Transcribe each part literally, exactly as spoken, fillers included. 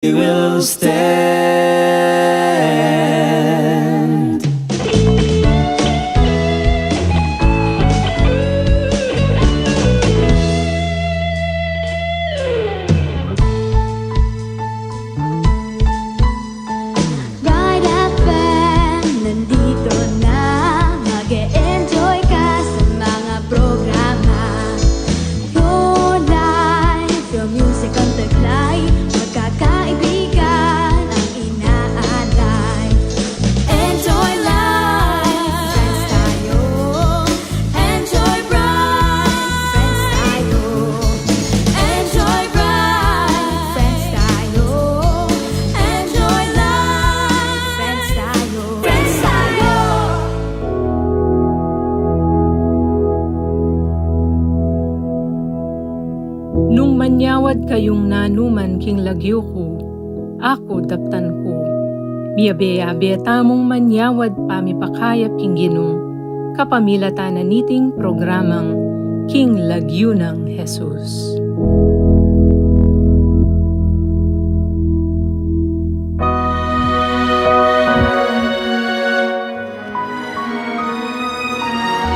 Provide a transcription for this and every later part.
We will stand. Guide F M, nandito na. Mag-e-enjoy ka sa mga programa. Tunay, pure music ang taglay. Magkakaibigan ang inaalay. Enjoy life, friends tayo. Enjoy bright, friends tayo. Enjoy bright, friends tayo. Enjoy life, friends tayo. Friends tayo. Nung manyawad kayung nanuman king lagyu ku, aku daptan ku. Miyabe-yabe tamung manyawad pamipakayap king Ginu, kapamilatan na niting programang King Lagyu nang Jesus.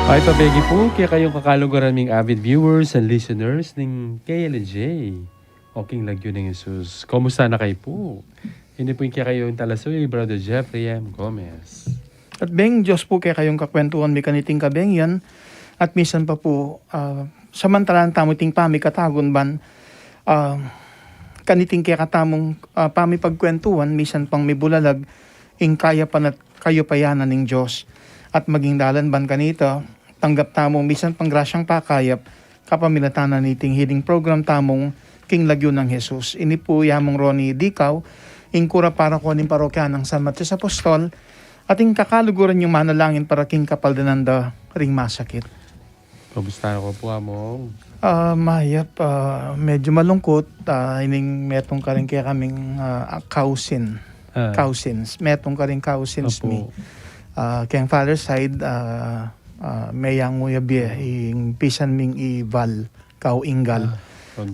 Ay, pabegi pu kekayung kakaluguran ming avid viewers and listeners ning K L J o King Lagyu nang Jesus. Kumusta na kayu pu? Ini pu ing kekayung talasuyu, Brother Jeffrey M. Gomez. At beng Diyos pu kekayung kakwentuhan mi kaniting kabeng yan. At misan pa pu, ah, samantalan tamu iting pamikatagun ban, ah, kaniting kekatamung, ah, pamipagkwentuhan, misan pang mibulalag ing kayapan at kayupayanan ning Diyos. At maging dalan ban kanita, tanggap tamu misan pang grasyang pakayap, kapamilatan na niting healing program tamung King Lagyu nang Jesus. Ini pu i Among Ronnie Dicao, ing kura paroko ning parokya nang San Matias Apostol, at ing kakaluguran yung manalangin para king kapaldanan da ring masakit. Kumusta na ko pu, Among? Ah, mayap, ah, medyo malungkut, ah, ining metung karin kekaming, ah, cousin. Ah. Cousins. Metung karing cousins mi. Ah, keng father side, ah, ah, meyangu ya bie, ing pisan ming i Val Cao Ingal.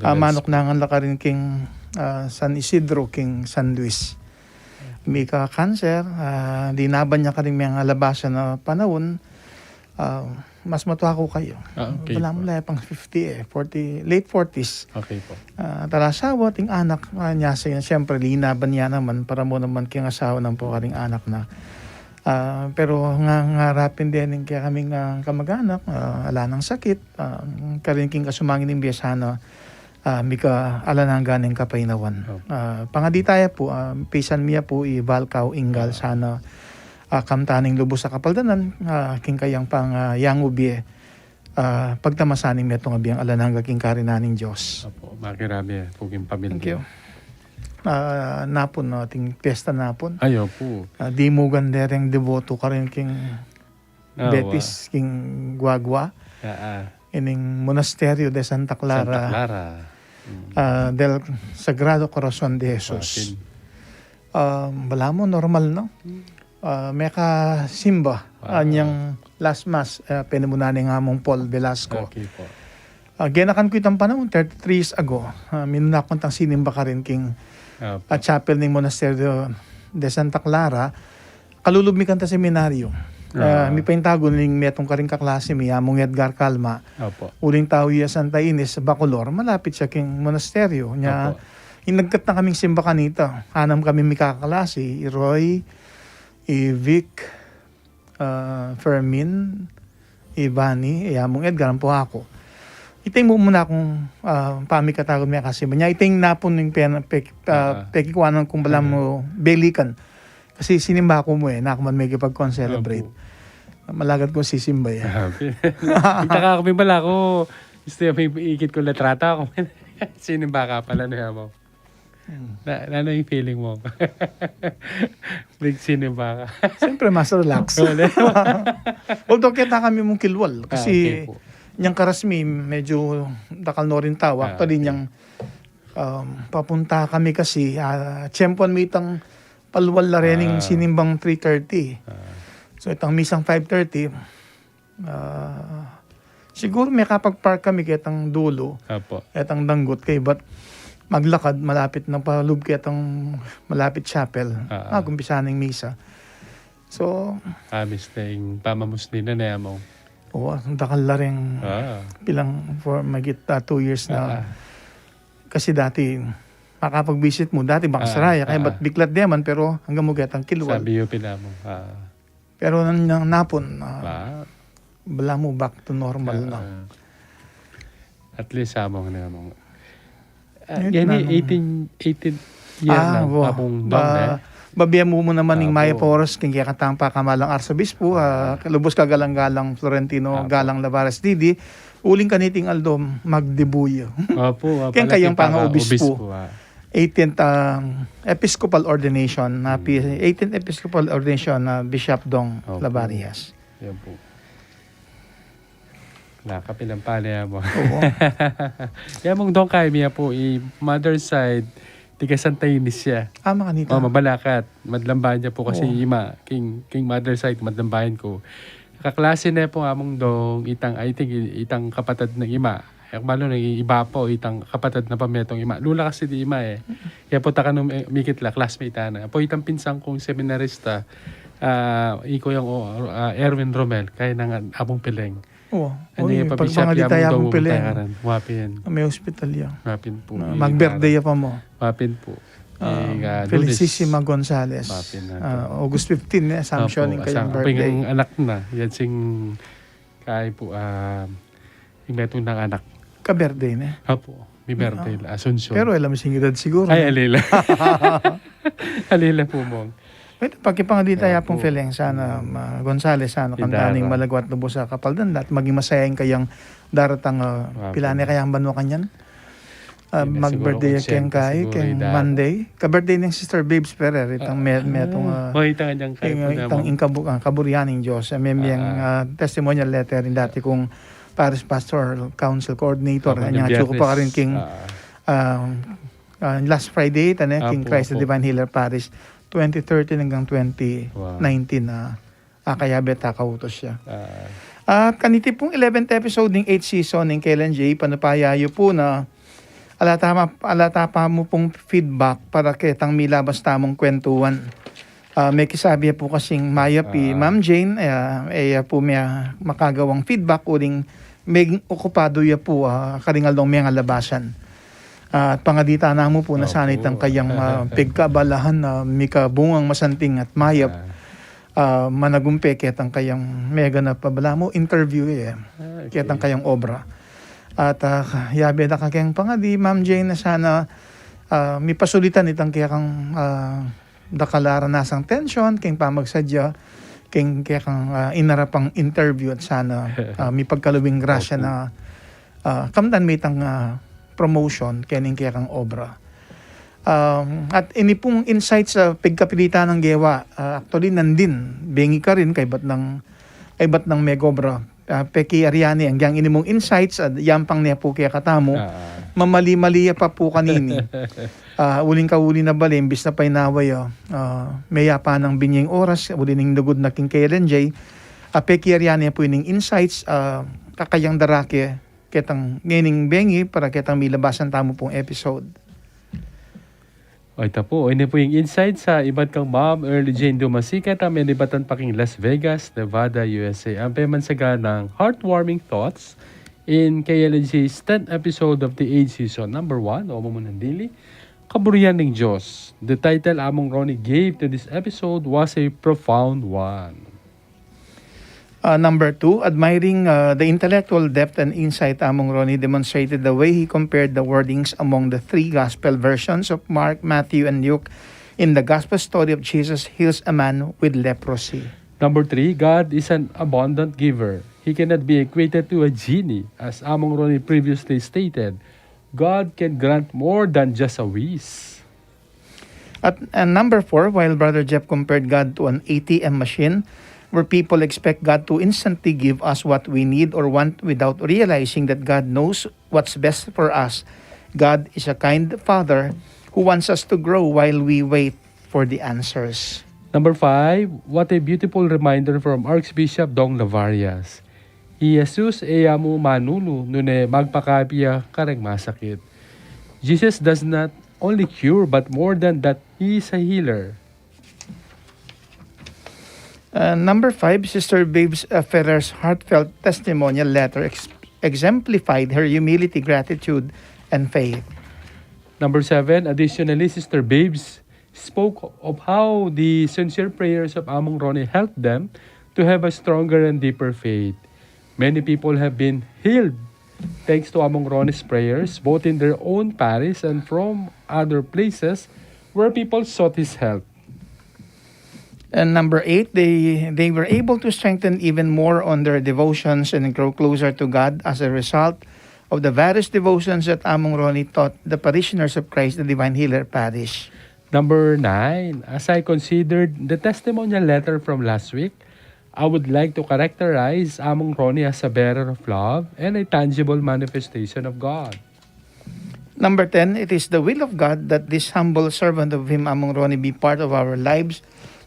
Ah, manuknangan la karin king, ah, San Isidro, king San Luis. Mika cancer, ah, dinaban ya karing mengalabasan a panaun, ah, mas matua ku kayu. Ah, okay. Balamu la pang fifty e, forty, late forties. Okay pu. Ah, talasawa, ating anak, ah, nya sa, siyempre, linaban ya naman para mu naman king asawa nang pu karing anak na. Ah, pero nga, ngarapin deng kekaming, ah, kamaganak, ah, ala nang sakit, ah, karin king kasumangin ning bie sana, ah, mika alang angga ning kapaynawan. Ah, pangadi taya pu, ah, pisan mi ya pu i Val Cao Ingal sana, ah, kamtan ning lubus a kapaldanan, ah, king kayang pang, ah, yangu bie, ah, pagtamasan ning metung a biang alang angga king karinan ning Dios. Opu, makirami pu king pamilya. Thank you. Ah, napun, no, ating piyesta napun. Ay, opu. Ah, dimugan dereng deboto karin king Betis, king Guagua. Ining Monasterio de Santa Clara, Santa Clara. Mm. Ah, del Sagrado Corazon de Jesus. Ah, balamu normal, no? Mm. Ah, mekasimba anyang last mass, ah, penimunan neng Among Paul Velasco. Okay pu. Ah, genakan ku itang panaun, thirty-three years ago. Ah, minuna ku itang sinimba karin king, ah, chapel ning Monasterio de Santa Clara. Kalulub mi kanta seminaryo. Ah, mipaintagun ning metung karing kaklase mi, Among Edgar Calma. Opu. Uling tau ya Santa Ines, Bacolor, malapit ya king monasteryo. Nya, opu, inagkat na kaming simba kanita. Anam kami mikaklase, i Roy, i Vic, ah, Fermin, i Bani, i Among Edgar, ampo aku. Ita ing mumuna kung, ah, pamikatagun mi kasi. Nya, ita ing napun ning pena-, pe-, ah, pekikuanan kung balamu belikan. Kasi sinimba ku mu e, naku man mekipag-celebrate. Opu. Malagad kung sisimba e. Ita ka, aku, mibala ku, gusto ya, ikit ku litrata ku. Sinimba ka pala, no, Among? Hmm. Na, na, ano yung feeling mo? Nagsinimba ka. Siyempre, mas relax. Wala. Although, kita kami mung kilwal. Kasi, okay pu, nyang karas mi, medyo dakal no rin tau. Ah, actually, okay, nyang, um, papunta kami kasi, ah, tiyempuan mi itang palwal la rin yung sinimbang three thirty. Ah. So, itang misang five thirty, ah, siguro mekapag-park kami ketang dulu. Opu. Ketang danggut kaybat. maglakad, malapit na palub ketang malapit chapel. Ah, ah. Magumpisa ning misa. So, ah, miss na ing pamamusni na, ne, Among. Oo, dakal la ring ah. Pilang for magit, ah, two years na. Ah, ah. Kasi dati, makapag-visit mu, dati bang ah, saraya, kaya ah, ba't biklat di man, pero hanggang mu getang kilwal. Sabi yu, pinamong. Ah. Pero nang, nang napun, ah, ah. Balamu back to normal ah, na. Ah. At least, Among, ne, Among. Ah, yan, yan, Among. Eighteen, eighteen year ah, na, bo. Among Dong, ba, eh. Babie mu mu naman ning ah, mayap a oras king kekatang pakamalang Arsobispo, ah, ah, lubos kagalang-galang Florentino ah, Galang Lavares Didi, uling kaniting aldo magdibuyo. Opo, opo. Keng kayang panga-obispo. Obispo, ah. Eighteenth, ah, Episcopal Ordination, na pi-, hmm. Eighteenth Episcopal Ordination na Bishop Dong opo. Lavarias. Yan po. Nakapilampali ya mo. Oo. Ya mong Dong Jaime ya po, i mother side, tiga Santa Ines ya. Ah, makanita. Oh, mabalakat. Madlambayan ya po kasi oo. Ima, king, king mother side, madlambayan ko. Kaklase ne po among Dong, itang, I think, i-, itang kapatad nang ima. E ku balu nung i-, iba po, itang kapatad na pametong ima. Lula kasi di ima e. Kaya po takanung, eh, mikit la, classmate ana. Po itang pinsang kung seminarista, ah, iko yang, oh, ah, Erwin Romel, kaya nang Among Peleng. Oh, ano oy, ya, pag-, pabisya pangadi tayo Among Dong Peleng. Tayo karan. Wapin. May hospital ya. Wapin po. Ah, mag-birthday ya pa mo. Wapin po. Ah, ing, ah, Lunes. Felicissima Gonzalez. Wapin na ah, po. August fifteen, eh, Assumption opo, ing kayang Asam-, birthday. Ang anak na. Yan sing, kaya po, ah, ing metung nang anak. Ka-birthday na. Apo, may birthday ah. La, Asuncion. Pero alam sing edad siguro. Ay, na. Alila. Alila po, Mong. Pwede, pakipangadi tayo opo. Pong Feleng, sana, ma-, Gonzales, sana, kantaning malagwat lubos a kapaldan, at maging masaya ing kayang daratang, ah, opo. Pila ne kayang banwa kanyan? Ah, mag-birthday keng kay, keng Monday. Ka-birthday ning Sister Babes Ferrer, itang ah, me-, ah, metong, ah, oh, itang kanyang kay ing, po itang namang ing kabu-, ah, kaburian ning Diyos. Ah, may, may ah, ah, testimonial letter ning dati kong Parish Pastor Council Coordinator. Opo, kanya niyang chuko pa karin king, ah, ah, ah, last Friday, tane, ah, king Christ the Divine Healer Parish, twenty thirteen hanggang twenty nineteen, ah, ah, kaya beta kautos ya. Ah. At kaniti pong eleventh episode ning eighth season ning K L N J, panupaya yu po na ala ta ma-, ala ta pa mu pong feedback para ketang milabas tamung kwentuhan. Ah, mekisabi ya po kasing mayap i ah. Ma'am Jane, eh, eh, ya po mia makagawang feedback uling meging okupado ya po, ah, karing aldong mengalabasan. Ah, at pangadita na mu po na sana itang kayang, ah, pegkabalahan na mikabungang masanting at mayap. Ah. Ah, managumpe ketang kayang meganap a balamu interview ya. Ah, okay. Ketang kayang obra. At, ah, yabe da ka keng pangadi, Ma'am Jane, na sana, ah, mipasulitan itang kekang, ah, dakal a ranasang tensyon keng pamagsadya keng kekang, ah, inarapang interview at sana, ah, mipagkalubing grasya opo. Na, ah, kamtan me itang, ah, promotion kening kekang obra. Um, at ini pung insights a pegkapilitan nang gewa, ah, actually nandin, bengi karin kaybat nang, kaybat nang megobra. Ah, peki Ariani, agyang ini mung insights, at yampang ne pu kekatamu, ah. Mamali-mali ya pa pu kanini. Ah, uling kauli na bale, imbis na painawa ya, ah, meyapa nang binie ing oras, uli ning lugud na king K L N J, ah, peki Ariani pu ining insights, ah, kakayang darake, ketang ngening bengi, para ketang milabasan tamu pung episode. O, ita pu, o, ini pu ing insights a ibat kang Ma'am Early Jane Dumasica, a menibatan pa king Las Vegas, Nevada, U S A. Ampo man saganang heartwarming thoughts in K L N J's tenth episode of the eighth season, number one, o Mamunang Dili, Kaburian ning Diyos. The title Among Ronnie gave to this episode was a profound one. Uh, number two, admiring, uh, the intellectual depth and insight Among Ronnie demonstrated the way he compared the wordings among the three gospel versions of Mark, Matthew, and Luke in the gospel story of Jesus heals a man with leprosy. Number three, God is an abundant giver. He cannot be equated to a genie, as Among Ronnie previously stated. God can grant more than just a wish. At, and number four, while Brother Jeff compared God to an A T M machine, where people expect God to instantly give us what we need or want without realizing that God knows what's best for us, God is a kind Father who wants us to grow while we wait for the answers. Number five, what a beautiful reminder from Archbishop Dong Lavarias. I Jesus e ya mu manulu nune magpakapi ya kareng masakit. Jesus does not only cure, but more than that, He is a healer. Uh, number five, Sister Babes, uh, Ferrer's heartfelt testimonial letter ex- exemplified her humility, gratitude, and faith. Number seven, additionally, Sister Babes spoke of how the sincere prayers of Among Ronnie helped them to have a stronger and deeper faith. Many people have been healed thanks to Among Ronnie's prayers, both in their own parish and from other places where people sought his help. And number eight, they, they were able to strengthen even more on their devotions and grow closer to God as a result of the various devotions that Among Ronnie taught the parishioners of Christ the Divine Healer Parish. Number nine, as I considered the testimonial letter from last week, I would like to characterize Among Ronnie as a bearer of love and a tangible manifestation of God. Number ten, it is the will of God that this humble servant of Him, Among Ronnie, be part of our lives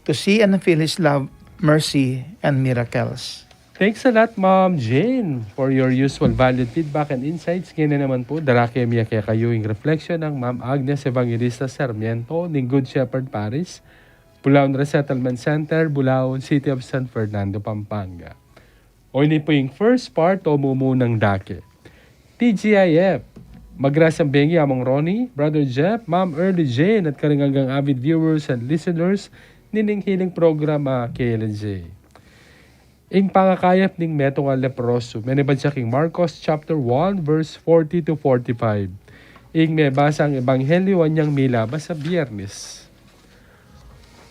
to see and feel His love, mercy, and miracles. Thanks a lot, Ma'am Jane, for your usual valued feedback and insights. Ngeni naman pu, daraken mi kekayu ing reflection nang Ma'am Agnes Evangelista Sarmiento ning Good Shepherd Parish, Bulaon Resettlement Center, Bulaon, City of San Fernando, Pampanga. O ini pu ing first part o mumunang dake. T G I F, magrasyang bengi Among Ronnie, Brother Jeff, Ma'am Early Jane, at karing anggang avid viewers and listeners nining hiling programa, K L J. Ing pangakayap ning metung a leproso, menibat ya king Marcos chapter one, verse forty to forty-five. Ing mebasang ebanghelyo anyang milabas a Biernes.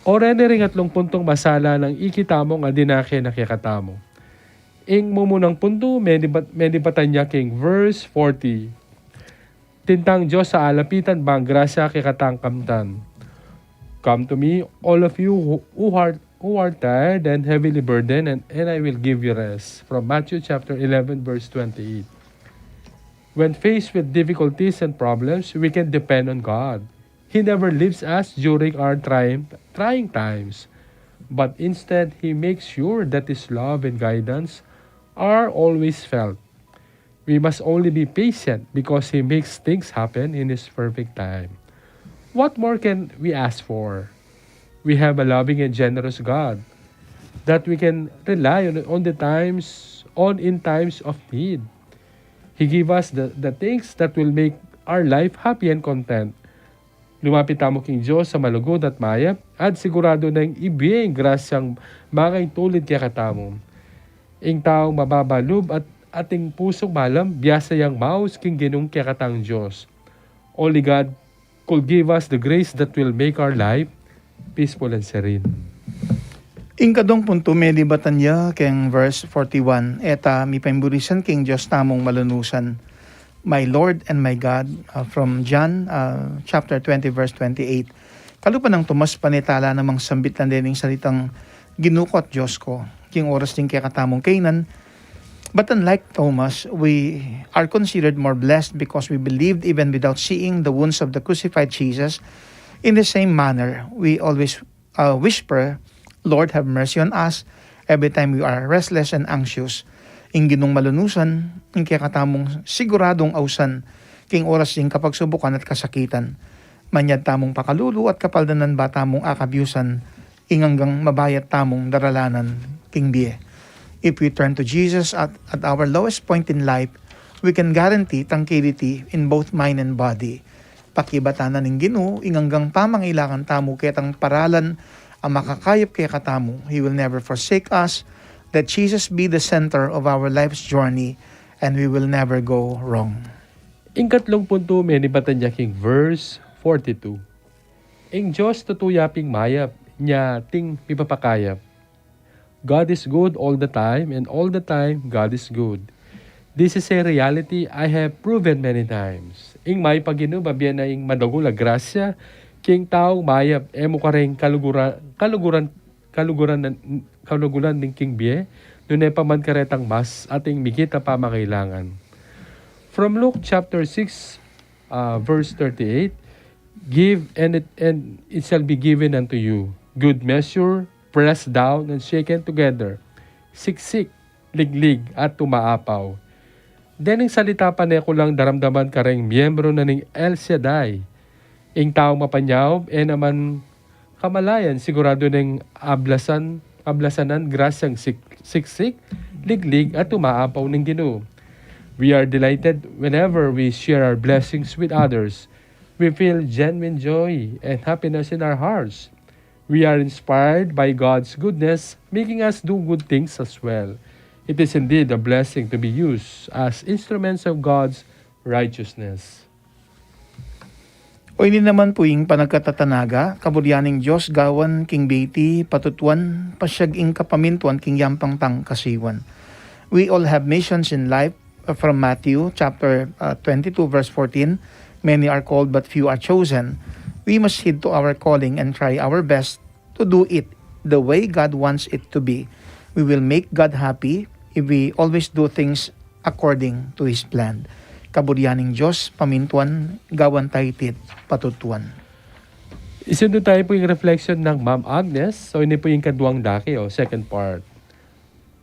O reni ring atlung puntung masala nang ikit tamung a dinake na kekatamu. Ing mumunang puntu, menibat, menibatan ya king verse forty. Tintang Dios a alapitan bang grasya kekatang kamtan. Come to me, all of you who, who are, who are tired and heavily burdened, and, and I will give you rest. From Matthew chapter eleven, verse twenty-eight. When faced with difficulties and problems, we can depend on God. He never leaves us during our trying, trying times, but instead, He makes sure that His love and guidance are always felt. We must only be patient because He makes things happen in His perfect time. What more can we ask for? We have a loving and generous God that we can rely on, on the times, on in times of need. He give us the, the things that will make our life happy and content. Lumapit tamu king Dios a malugud at mayap, at sigurado nang ibie ing grasyang makaintulid kekatamu. Ing taung mababa lub at ating pusung malam, biasa yang maus king Ginung kekatang Dios. Only God could give us the grace that will make our life peaceful and serene. Ing kadung puntu, melibatan ya keng verse forty-one, eta mipaimbulisan king Dios tamung malunusan, "My Lord and my God," uh, from John, uh, chapter twenty, verse twenty-eight. Kalupa nang tumas, panitala namang sambit na deng salitang Ginu ku at Dios ku king oras ning kekatamung kainan. But unlike Thomas, we are considered more blessed because we believed even without seeing the wounds of the crucified Jesus. In the same manner, we always, uh, whisper, "Lord, have mercy on us," every time we are restless and anxious. Ing Ginung malunusan, ing kekatamung siguradung ausan king oras ning kapagsubukan at kasakitan. Manyad tamung pakalulu at kapaldanan ba tamung akabyusan ing anggang mabayat tamung daralanan king bie. If we turn to Jesus at, at our lowest point in life, we can guarantee tranquility in both mind and body. Pakibatan na ning Ginu ing anggang pamangailangan tamu ketang paralan a makakayap kekatamu. He will never forsake us. Let Jesus be the center of our life's journey, and we will never go wrong. Ing katlung puntu, menibatan ya king verse forty-two. Ing Dios tutu ya ping mayap, nia ating mipapakayap. God is good all the time, and all the time, God is good. This is a reality I have proven many times. Ing mayap a Ginu, babie na ing madagul a grasya king taung mayap, e mu kareng kalugura-, kaluguran, kaluguran, kaluguran ning king bie, nune pa man karetang mas ating migit a pamangailangan. From Luke chapter six, uh, verse thirty-eight, "Give, and it, and it shall be given unto you. Good measure, pressed down and shaken together, siksik, liglig, at tumaapaw." Dening salita pane ku lang daramdaman kareng miyembro na ning El Shaddai. Ing taung mapanyaup, e naman kamalayan, sigurado neng ablasan, ablasanan grasyang sik-, siksik, liglig, at umaapaw ning Ginu. We are delighted whenever we share our blessings with others. We feel genuine joy and happiness in our hearts. We are inspired by God's goodness, making us do good things as well. It is indeed a blessing to be used as instruments of God's righteousness. O ini naman pu ing panagkatatanaga, kaburian ning Dios gawan king bie ti patutuan, pasiag ing kapamintuan king yampang tang kasiwan. We all have missions in life, uh, from Matthew chapter, uh, twenty-two, verse fourteen, "Many are called, but few are chosen." We must heed to our calling and try our best to do it the way God wants it to be. We will make God happy if we always do things according to His plan. Kaburian ning Dios, pamintuan, gawan tayu tit patutuan. Isundu tayu pu ing reflection nang Ma'am Agnes. So, ini pu ing kaduang dake o second part.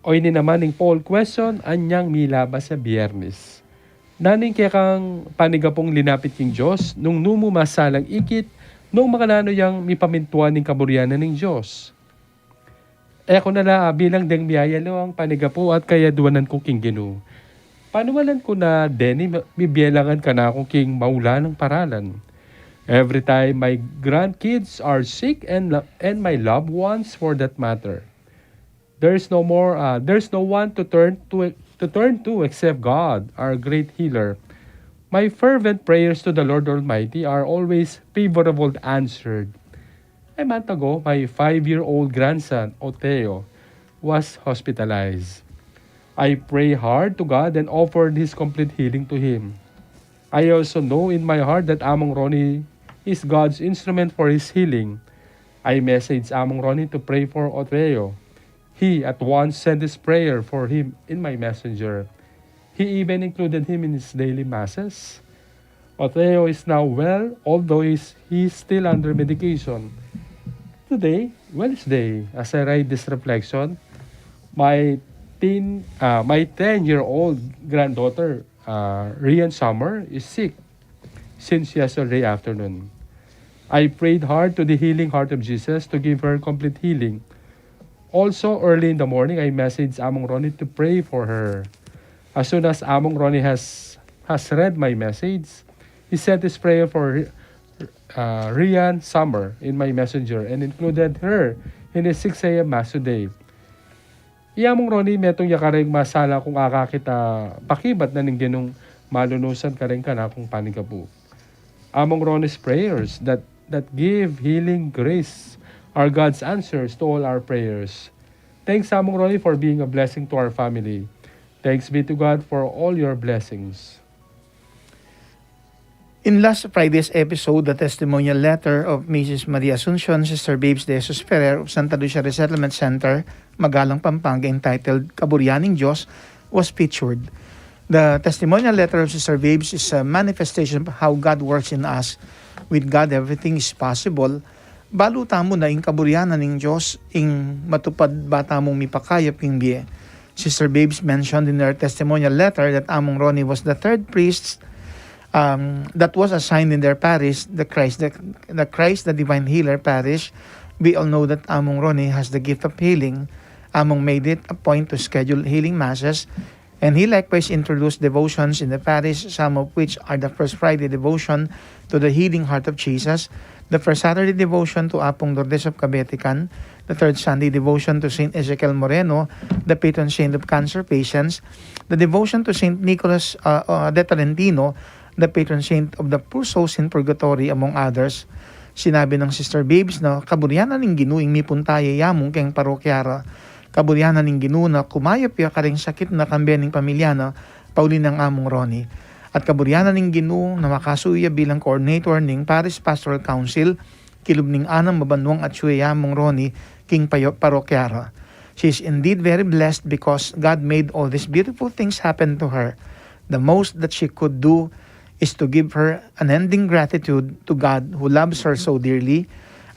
O ini naman ing poll question, anyang milabas a Biernes. Nanu ing kekang panigapung linapit king Dios, nung nu mu masalang ikit, nung makananu yang mipamintuan ing kaburian na ning Dios? E ku na la abilang deng miyayaliwang panigapu at kayaduanan ku king Ginu. Panualan ku na deni mi-, mibielangan kanaku king maulanang paralan. Every time my grandkids are sick and lo-, and my loved ones for that matter. There's no more, uh, there's no one to turn to, to turn to except God, our great healer. My fervent prayers to the Lord Almighty are always favorable answered. A month ago, my five-year-old grandson, Oteo, was hospitalized. I pray hard to God and offered his complete healing to him. I also know in my heart that Among Ronnie is God's instrument for his healing. I messaged Among Ronnie to pray for Oteo. He at once sent his prayer for him in my messenger. He even included him in his daily masses. Oteo is now well, although he's, he's still under medication. Today, Wednesday, as I write this reflection, my teen, uh, my ten-year-old granddaughter, uh, Rian Summer, is sick since yesterday afternoon. I prayed hard to the healing heart of Jesus to give her complete healing. Also, early in the morning, I messaged Among Ronnie to pray for her. As soon as Among Ronnie has, has read my message, he sent his prayer for, uh, Rian Summer in my messenger and included her in his six a m mass today. I Among Ronnie, metung ya kareng masala kung akakit a pakibat na ning Ginung malunusan kareng kanakung panigapu. Among Ronnie's prayers that, that give healing grace are God's answers to all our prayers. Thanks, Among Ronnie, for being a blessing to our family. Thanks be to God for all your blessings. In last Friday's episode, the testimonial letter of Missus Maria Asuncion, Sister Babes de Jesus Ferrer of Santa Lucia Resettlement Center, Magalang, Pampanga, entitled Kaburian ning Dios was featured. The testimonial letter of Sister Babes is a manifestation of how God works in us. With God, everything is possible. Balu tamu na ing kaburian na ning Dios, ing matupad ba tamung mipakayap king bie. Sister Babes mentioned in her testimonial letter that Among Ronnie was the third priest, um, that was assigned in their parish, the Christ, the, the Christ the Divine Healer Parish. We all know that Among Ronnie has the gift of healing. Among made it a point to schedule healing masses, and he likewise introduced devotions in the parish, some of which are the First Friday devotion to the Healing Heart of Jesus, the First Saturday devotion to Apung Lourdes of Cabetican, the Third Sunday devotion to Saint Ezekiel Moreno, the patron saint of cancer patients, the devotion to Saint Nicholas, uh, uh, de Tolentino, the patron saint of the poor souls in purgatory, among others. Sinabi nang Sister Babes na kaburian na ning Ginu ing mipunta ya yamu keng parokya ra. Kaburian na ning Ginu na kumayap ya kareng sakit na kambe ning pamilya na, pauli nang Among Ronnie. At kaburian na ning Ginu na makasuyu ya bilang coordinator ning Parish Pastoral Council, kilub ning anam a banwang atyu ya Among Ronnie king payo-, parokya ra. She is indeed very blessed because God made all these beautiful things happen to her. The most that she could do is to give her unending gratitude to God who loves her so dearly.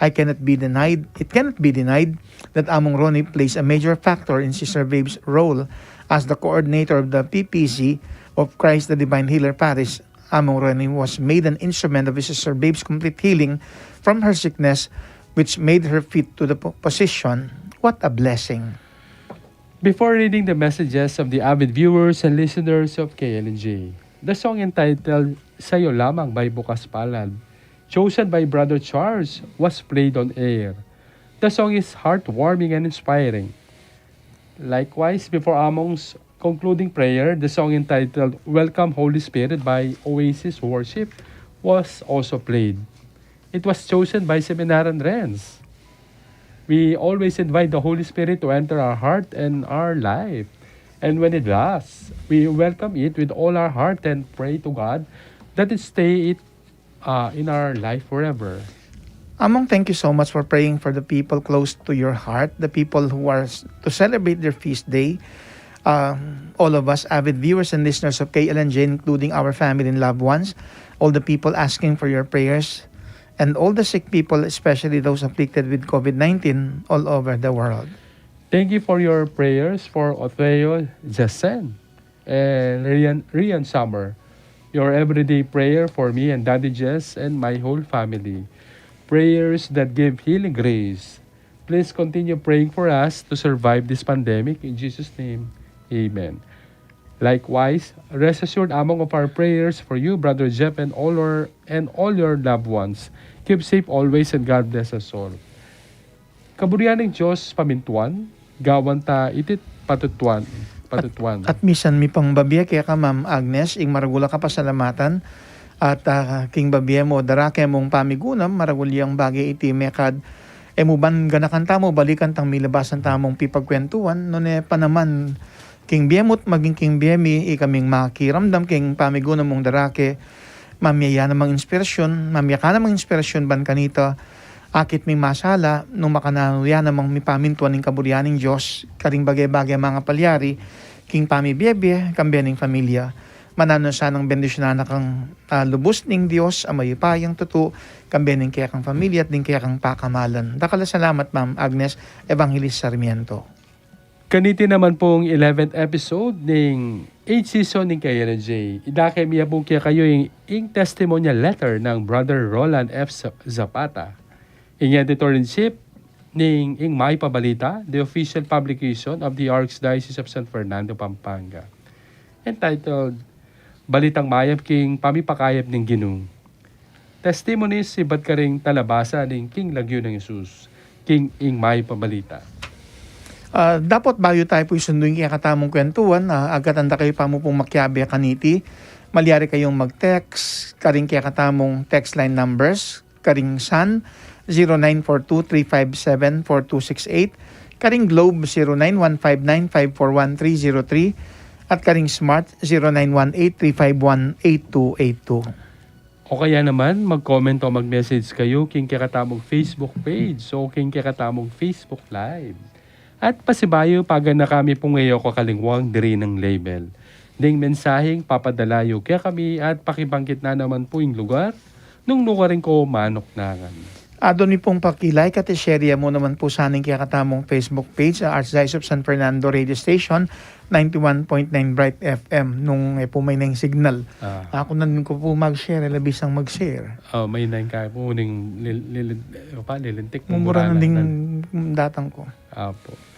I cannot be denied, it cannot be denied that Among Ronnie plays a major factor in Sister Babe's role as the coordinator of the P P C, of Christ the Divine Healer Parish, Among Rene was made an instrument of his sister Babe's complete healing from her sickness, which made her fit to the po-, position. What a blessing. Before reading the messages of the avid viewers and listeners of K L N J, the song entitled Sayo Lamang by Bukas Palad, chosen by Brother Charles, was played on air. The song is heartwarming and inspiring. Likewise, before Among's concluding prayer, the song entitled Welcome Holy Spirit by Oasis Worship was also played. It was chosen by Seminarian Renz. We always invite the Holy Spirit to enter our heart and our life. And when it does, we welcome it with all our heart and pray to God that it stay it uh, in our life forever. Among, thank you so much for praying for the people close to your heart, the people who are s- to celebrate their feast day. Um, all of us, avid viewers and listeners of K L N J, including our family and loved ones, all the people asking for your prayers, and all the sick people, especially those afflicted with COVID nineteen all over the world. Thank you for your prayers for Otheo Jasen and Rian, Rian Summer. Your everyday prayer for me and Daddy Jess and my whole family. Prayers that give healing grace. Please continue praying for us to survive this pandemic. In Jesus' name, amen. Likewise, rest assured among of our prayers for you, Brother Jeff, and all your, and all your loved ones. Keep safe always and God bless us all. Kaburian ning Dios pamintuan, gawan ta iti patutuan, patutuan. At misan mi pang babie keka, Ma'am Agnes, ing maragul a kapasalamatan, at, ah, king babie mu, darake mung pamigunam, maragul yang bage iti mekad, e mu ban ganakan tamu, balikan tang milabasan tamung pipagkwentuan, nune pa naman, king bie mu't maging king bie mi, ikaming makiramdam king pamigunam mung darake, mamie ya namang inspirasyun, mamie ka namang inspirasyun ban kanita, akit ming masala, nung makananu ya namang mipamintuan ning kaburian ning Dios, karing bage-bage a mangapalyari, king pamibie-bie, kambe ning familia. Mananu sanang bendisyunan na kang, ah, lubus ning Dios, a mayupayang tutu, kambe ning kekang familia at ding kekang pakamalan. Dakal a salamat, Ma'am Agnes, Evangelist Sarmiento. Kaniti naman pung eleventh episode ning eighth season ning K L N J. Idake mi ya pu kekayu ing, ing testimonial letter nang Brother Roland F. Za-, Zapata, ing editor-in-chief ning Ing Mayap a Balita, the official publication of the Archdiocese of San Fernando, Pampanga, entitled Balitang Mayap king Pamipakayap ning Ginu. Testimonies ibat karing talabasa ning King Lagyu nang Jesus, king Ing Mayap a Balita. Ah, dapot bayu tayu pu isundu ing kekatamung kwentuan, ah, agkatan da kayu pa mu pung makiabe kaniti, malyari kayung mag-text karing kekatamung text line numbers, karing Sun, zero nine four two three five seven four two six eight, karing Globe, zero nine one five nine five four one three zero three, at karing Smart, zero nine one eight three five one eight two eight two. O kaya naman, mag-comment o mag-message kayu king kekatamung Facebook page o king kekatamung Facebook Live. At pasibayu, paganaka mi pung e yu kakalingwan diri nang label ding mensaheng papadala yu kekami at pakibanggit na naman pu ing lugar nung nukarin ko manuknangan. Adwan mi pung paki-like at i-share ya mu naman pu sana ing kekatamung Facebook page, ah, Archdiocese of San Fernando Radio Station, ninety-one point nine Bright F M, nung e pu mayna ing signal. Ah. Aku na rin ku pu mag-share, e la bisang mag-share. Oh, mayna ing kaya pu, ning lil-, lilin-, apa, lilintik, mumura na mumura na ding nan- datang ku. Apo.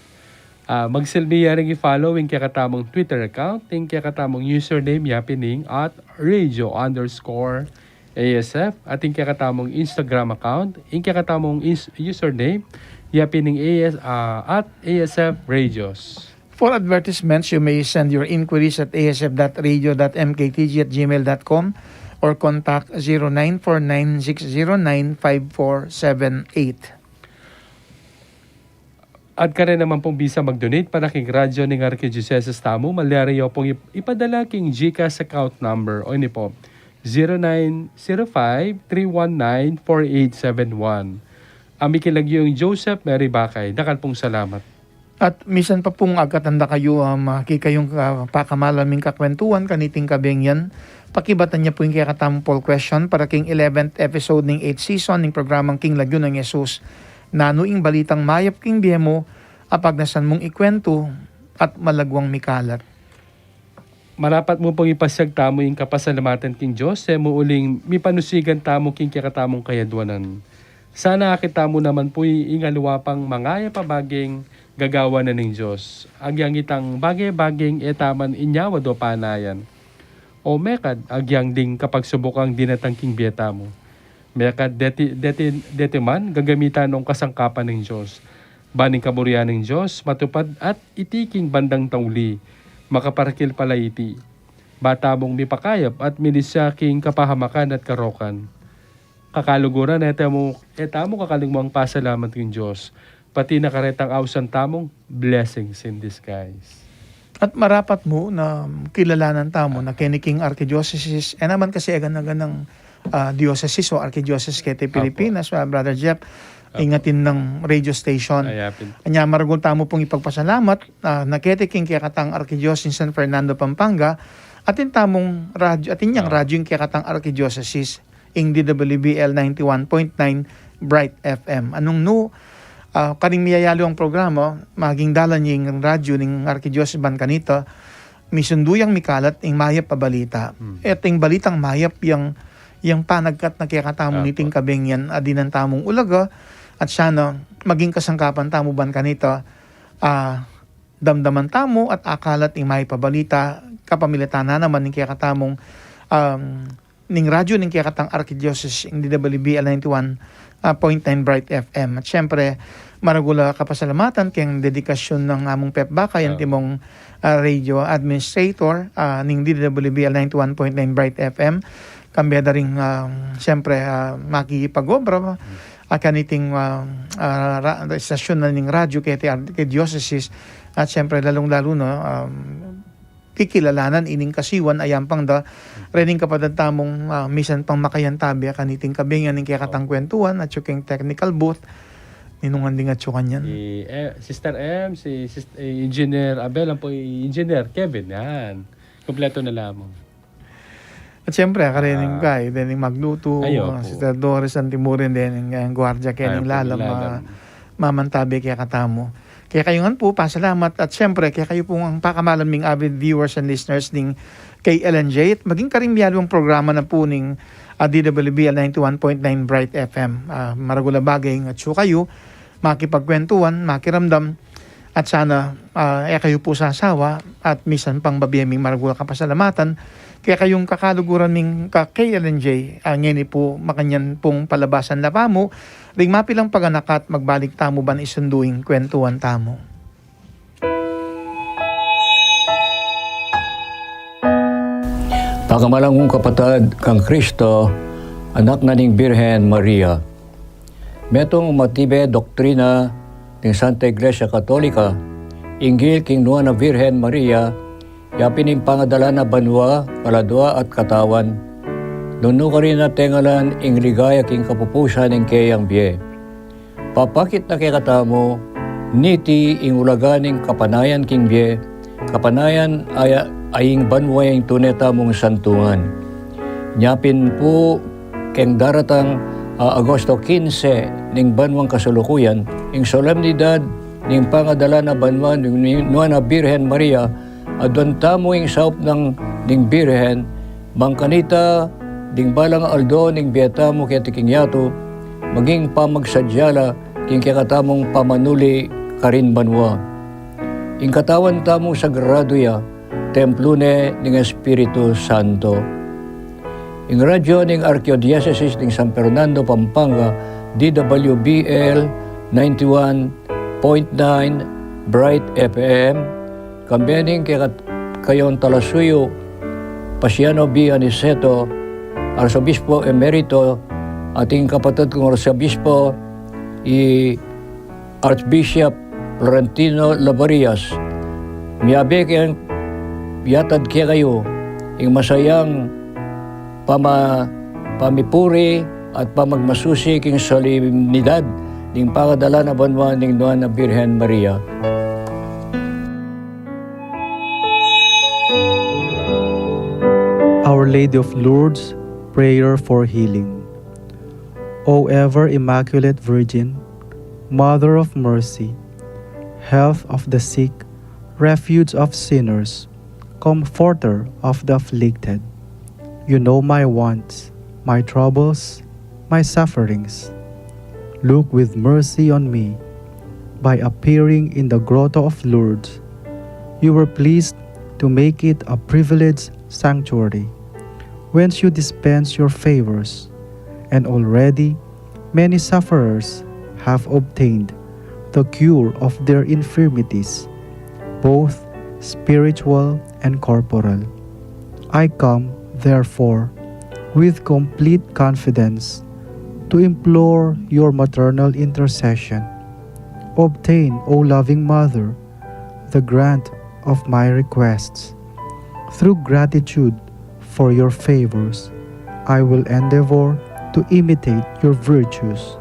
Ah, magsilbi ya ring i-follow ing kekatamung Twitter account, ing kekatamung username ya pin ing at radio underscore A S F, at ing kekatamung Instagram account, ing kekatamung ins-, username ya pin ing A S, ah, at A S F Radios. For advertisements, you may send your inquiries at A S F dot radio dot M K T G at gmail dot com or contact zero nine four nine six zero nine five four seven eight. At karin naman pung bisa mag-donate para king radyo ning Arkidiosesis tamu, malyari yu pung ip-, ipadala king GCash account number, o ini pu, zero nine zero five three one nine four eight seven one. Ami king lagyu nang Joseph Mary Bakay, dakal pung salamat. At misan pa pung agkatan da kayu, um, ah, kekayung, ah, pakamalan ming kakwentuan kaniting kabeng yan, pakibatan ya pu ing kekatamung poll question para king eleventh episode ning eighth season ning programang King Lagyu nang Jesus. Nanu ing balitang mayap king bie mu, a pagnasan mung ikwentu at malagwang mikalat? Marapat mu pung ipasyag tamu ing kapasalamatan king Dios, e mu uling mipanusigan tamu king kekatamung kayadwanan. Sana akit tamu naman pu ing aliwa pang mangayap a bageng gagawan na ning Dios. Agyang itang bage-bageng e taman inyawad o panayan. O mekad, agyang ding kapagsubukang dinatang king bie tamu. Mekad deti, deti, deti man gagamitan nong kasangkapan ning Dios. Ban ing kaburian ning Dios matupad at iti king bandang tauli, makaparakil pala iti. Ba tamung mipakayap at milisya king kapahamakan at karokan. Kakaluguran, e tamu, e tamu kakalingwan pasalamat king Dios. Pati na karetang ausan tamung blessings in disguise. At marapat mu na kilalanan tamu na keni king arkidiosesis, e naman kasi e gana-ganang, ah, diosesis o arkidiosesis keti Pilipinas, ah, Brother Jeff, ing atin nang radio station. Anya maragul tamu pung ipagpasalamat, ah, na keti king kekatang arkidiosesis ning San Fernando, Pampanga, atin tamung radyo, atin yang radyo ing kekatang arkidiosesis, ing D W B L ninety-one point nine Bright F M. Anung nu, ah, karing miyayaliwang programa, maging dalan ing radyo ning arkidiosesis ban kanita, misundu yang mikalat ing mayap a balita. Hmm. At ing balitang mayap yang, yang panagkat na kekatamu niting kabeng yan, a dinan tamung ulaga, at sana maging kasangkapan tamu ban kanita, ah, damdaman tamu at akalat ing mayap a balita, kapamilatan na naman ning kekatamung, um, ning radyo ning kekatang arkidiosesis, ing D W B L ninety-one, ah, point nine Bright F M. At siyempre, maragul a kapasalamatan keng dedikasyon nang amung pepbaka, yan timong, ah, radio administrator, ah, ning D W B L ninety-one point nine Bright F M. Kambe da ring, ah, siyempre, ah, makipag-obra, ah, kaniting, ah, ah, ra-, estasyon na ning radyo keti ar-, keti diosesis. At siyempre, lalung-lalu na, um, kikilalanan ining kasiwan a yampang da rening kapatad tamung, ah, misan pang makayantabe kaniting kabeng yan ning kekatang kwentuhan, atyu keng technical booth, ninung ding atyu kanyan. Si, eh, Sister M, si Sis-, eh, Engineer Abel, ampo i Engineer Kevin, yan. Kompleto na lamang. At siyempre, karening kay, dening maglutu, ah, Sister Doris Antimurin, dening, eh, guardia kening lalam, ah, mamantabe kekatamu. Kekayu ngan pu, pasalamat, at siyempre, kekayu pung pakamalan ming avid viewers and listeners ning K L N J, at maging karing miyaliwang programa na pu ning, ah, D W B L ninety-one point nine Bright F M. Ah, maragul a bage ing atyu kayu, makipagkwentuhan, makiramdam, at sana, ah, e kayu pu sasawa, at misan pang babie ming maragul a kapasalamatan, kekayung kakaluguran ming ka-K L N J, ah, ngeni pu makanyan pung palabasan la pamu, ring mapilang paganakat, magbalik tamu ban isundu ing kwentuhan tamu. Pakamalan kung kapatad kang Kristo, anak na ning Birhen Maria. Metung matibe doktrina ning Santa Iglesia Katolika, inggil king nuan a Birhen Maria, yapin ing pangadala na banua, kaladua at katawan. Nung nu karin na tengalan ing ligaya king kapupusan ning keyang bie. Papakit na kekatamu, niti ing ulaga ning kapanayan king bie, kapanayan a, a ing banua ing tune tamung santungan. Nyapin pu keng daratang, ah, Agosto kinse ning banuang kasalukuyan, ing solemnidad ning pangadala na banua ning, ning nuan a Birhen Maria, aduan tamu ing saup nang ning Birhen, bang kanita, ding balang aldo ning bie tamu keti king yatu, maging pamagsadya la king kekatamung pamanuli karin banua. Ing katawan tamu sagradu ya, templo ne ning Espiritu Santo. Ing radyo ning Arkidiosesis ning San Fernando, Pampanga, D W B L ninety-one point nine Bright F M, kambe ning keka-, kekayung talasuyu, Pasiano B. Aniceto, Arsobispo Emerito, at ing kapatad kung Arsobispo, i Archbishop Florentino Labarias, miyabe keng yatad kekayu ing masayang pama-, pamipuri at pamagmasusi king solemnidad ning pangadala na banua ning nuan a Birhen Maria. Our Lady of Lourdes, prayer for healing. O ever Immaculate Virgin, Mother of Mercy, Health of the sick, Refuge of sinners, Comforter of the afflicted. You know my wants, my troubles, my sufferings. Look with mercy on me. By appearing in the Grotto of Lourdes, you were pleased to make it a privileged sanctuary, whence you dispense your favors, and already many sufferers have obtained the cure of their infirmities, both spiritual and corporal. I come, therefore, with complete confidence to implore your maternal intercession. Obtain, O loving Mother, the grant of my requests. Through gratitude for your favors, I will endeavor to imitate your virtues,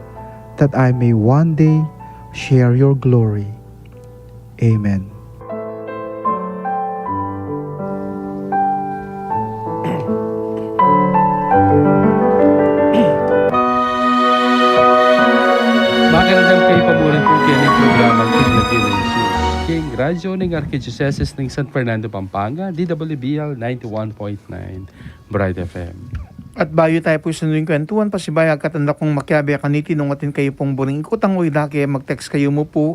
that I may one day share your glory. Amen. Makiramdam kayu pa mu rin pu keni king programang King Lagyu nang Jesus, king radyu ning Arkidyosesis ning San Fernando, Pampanga, D W B L ninety-one point nine Bright F M. At bayu tamu pu sinundu ing kwentuhan, pasibayu, agkatan da kung makiabe kaniti nung atin kayu pung buring ikutang o idake, mag-text kayu mu pu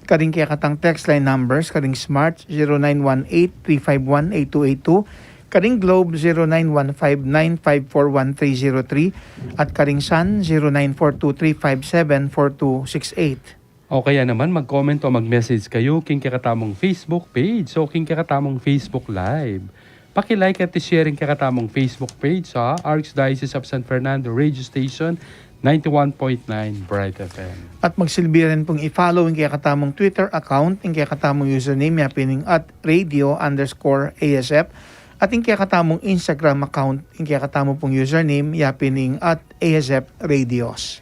karing kekatang text line numbers, karing Smart, zero nine one eight, three five one, eight two eight two, karing Globe, zero nine one five nine five four one three zero three, at karing Sun, zero nine four two three five seven four two six eight. O kaya naman, mag-comment o mag-message kayu king kekatamung Facebook page o king kekatamung Facebook Live. Paki-like at i-share ing kekatamung Facebook page, ha, Archdiocese of San Fernando Radio Station, ninety-one point nine Bright F M. At magsilbi rin pung i-follow ing kekatamung Twitter account, ing kekatamung username, yapin ing at radio underscore A S F, at ing kekatamung Instagram account, ing kekatamu pung username, yapin ing at A S F Radios.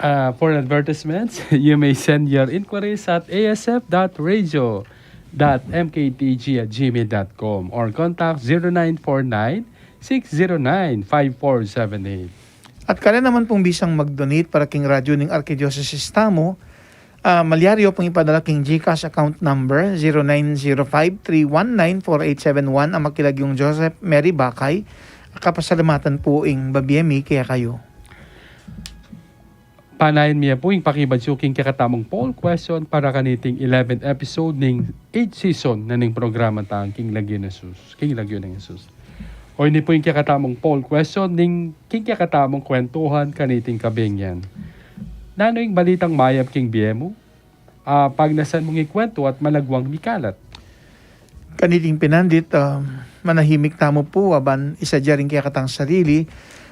Uh, for advertisements, you may send your inquiries at A S F dot radio dot M K T G at gmail dot com or contact zero nine four nine, six zero nine, five four seven eight. At kaya naman pung bisang mag-donate para king radyu ning Arkidyosesis tamu, ah, malyari yu pung ipadala king GCash account number zero nine zero five three one nine four eight seven one, a makilagyung Joseph Mary Bakay. Kapasalamatan pu ing babie mi kekayu. Panayan mi ya pu ing pakibadyu king kekatamung poll question para kaniting eleventh episode ning eighth season na ning programa tang King Lagyu nang Jesus. King Lagyu nang Jesus. O ini pu ing kekatamung poll question ning king kekatamung kwentuhan kaniting kabing yan. Nanu ing balitang mayap king bie mu? Ah, pagnasan mung ikwentu at malagwang mikalat. Kaniting pinandit, ah, manahimik tamu pu, aban isadia ring kekatang sarili,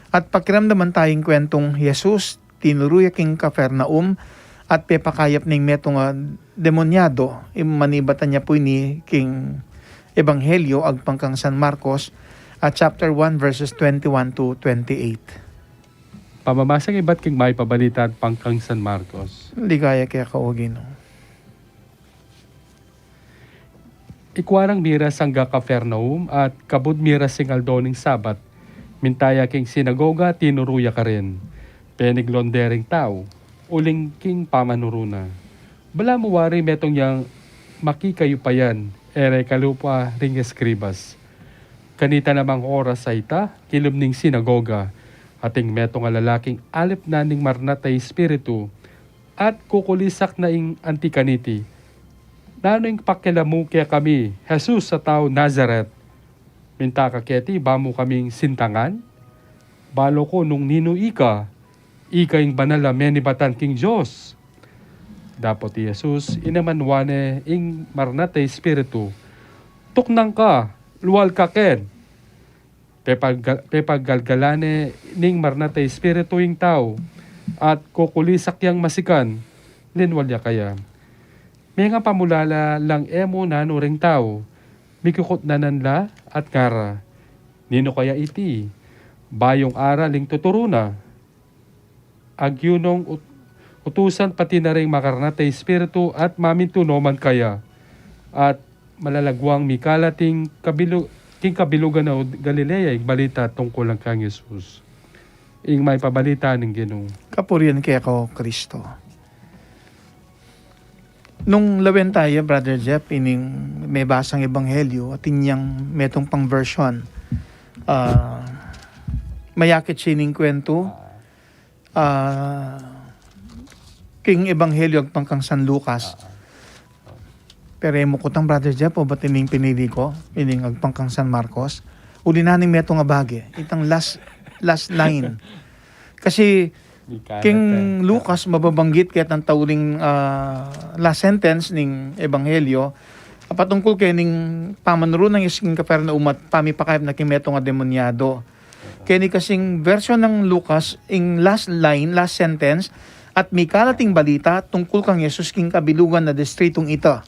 at pakiramdaman taya ing kwentung Jesus tinuru ya king Capernaum, at pepakayap ne ing metung a demonyado. Imanibatan ya pu ini king Ebanghelyo agpang kang San Marcos, ah, chapter one, verses twenty-one to twenty-eight. Pamamasan ibat king Mayap a Balita agpang kang San Marcos. Ligaya keka, O Ginu. Ikua rang miras angga Capernaum, at kabud miras ing aldo ning Sabat, minta ya king sinagoga, tinuru ya karin. Peniglon de ring tau uling king pamanuru na. Balamu wari metung yang makikayupayan, e re kalupa ring eskribas. Kanita namang oras a ita, kilub ning sinagoga, ating metung a lalaking alip na ning marnat a espiritu, at kukulisak na ing anti kaniti, "Nanu ing pakialam mu kekami, Jesus a tau Nazaret? Minta ka keti ba mu kaming sintangan? Balu ku nung ninu ika, ika ing banal a menibatan king Dios." Dapot i Jesus, inamanwa ne ing marnat a espiritu, "Tuknang ka, lual ka ken." Pepagga-, pepaggalgalan ne ning marnat a espiritu ing tau, at kukulisak yang masikan, linwal ya kaya. Mengapamulala lang e mu nanu ring tau, mikukutnanan la at ngara, "Ninu kaya iti? Bayung aral ing tuturu na." Agyu nong ut-, utusan pati na ring makarnat a espiritu at mamintu no man kaya. At malalagwang mikalat ing kabilu-, king kabilugan a Galilea ing balita tungkul kang Jesus. Ing Mayap a Balita ning Ginu. Kapurian keka, O Kristo. Nung lawen taya, Brother Jeff, ining mebasang ebanghelyo, atin yang metung pang version. Ah, mayakit siya ining kuwentu, ah, king ebanghelyo agpang kang San Lucas. Pero e mu kutang, Brother Jeff, o ba't ining pinili ko, ining agpang kang San Marcos? Uli na ning metung a bage, itang last, last line. Kasi king Lucas, mababanggit ketang tauling, ah, last sentence ning ebanghelyo, a patungkul kening pamanuru nang Jesus king Capernaum at pamipakayap na king metung a demonyado. Keni kasing version nang Lucas, ing last line, last sentence, "At mikalat ing balita tungkul kang Jesus king kabilugan na distritong ita."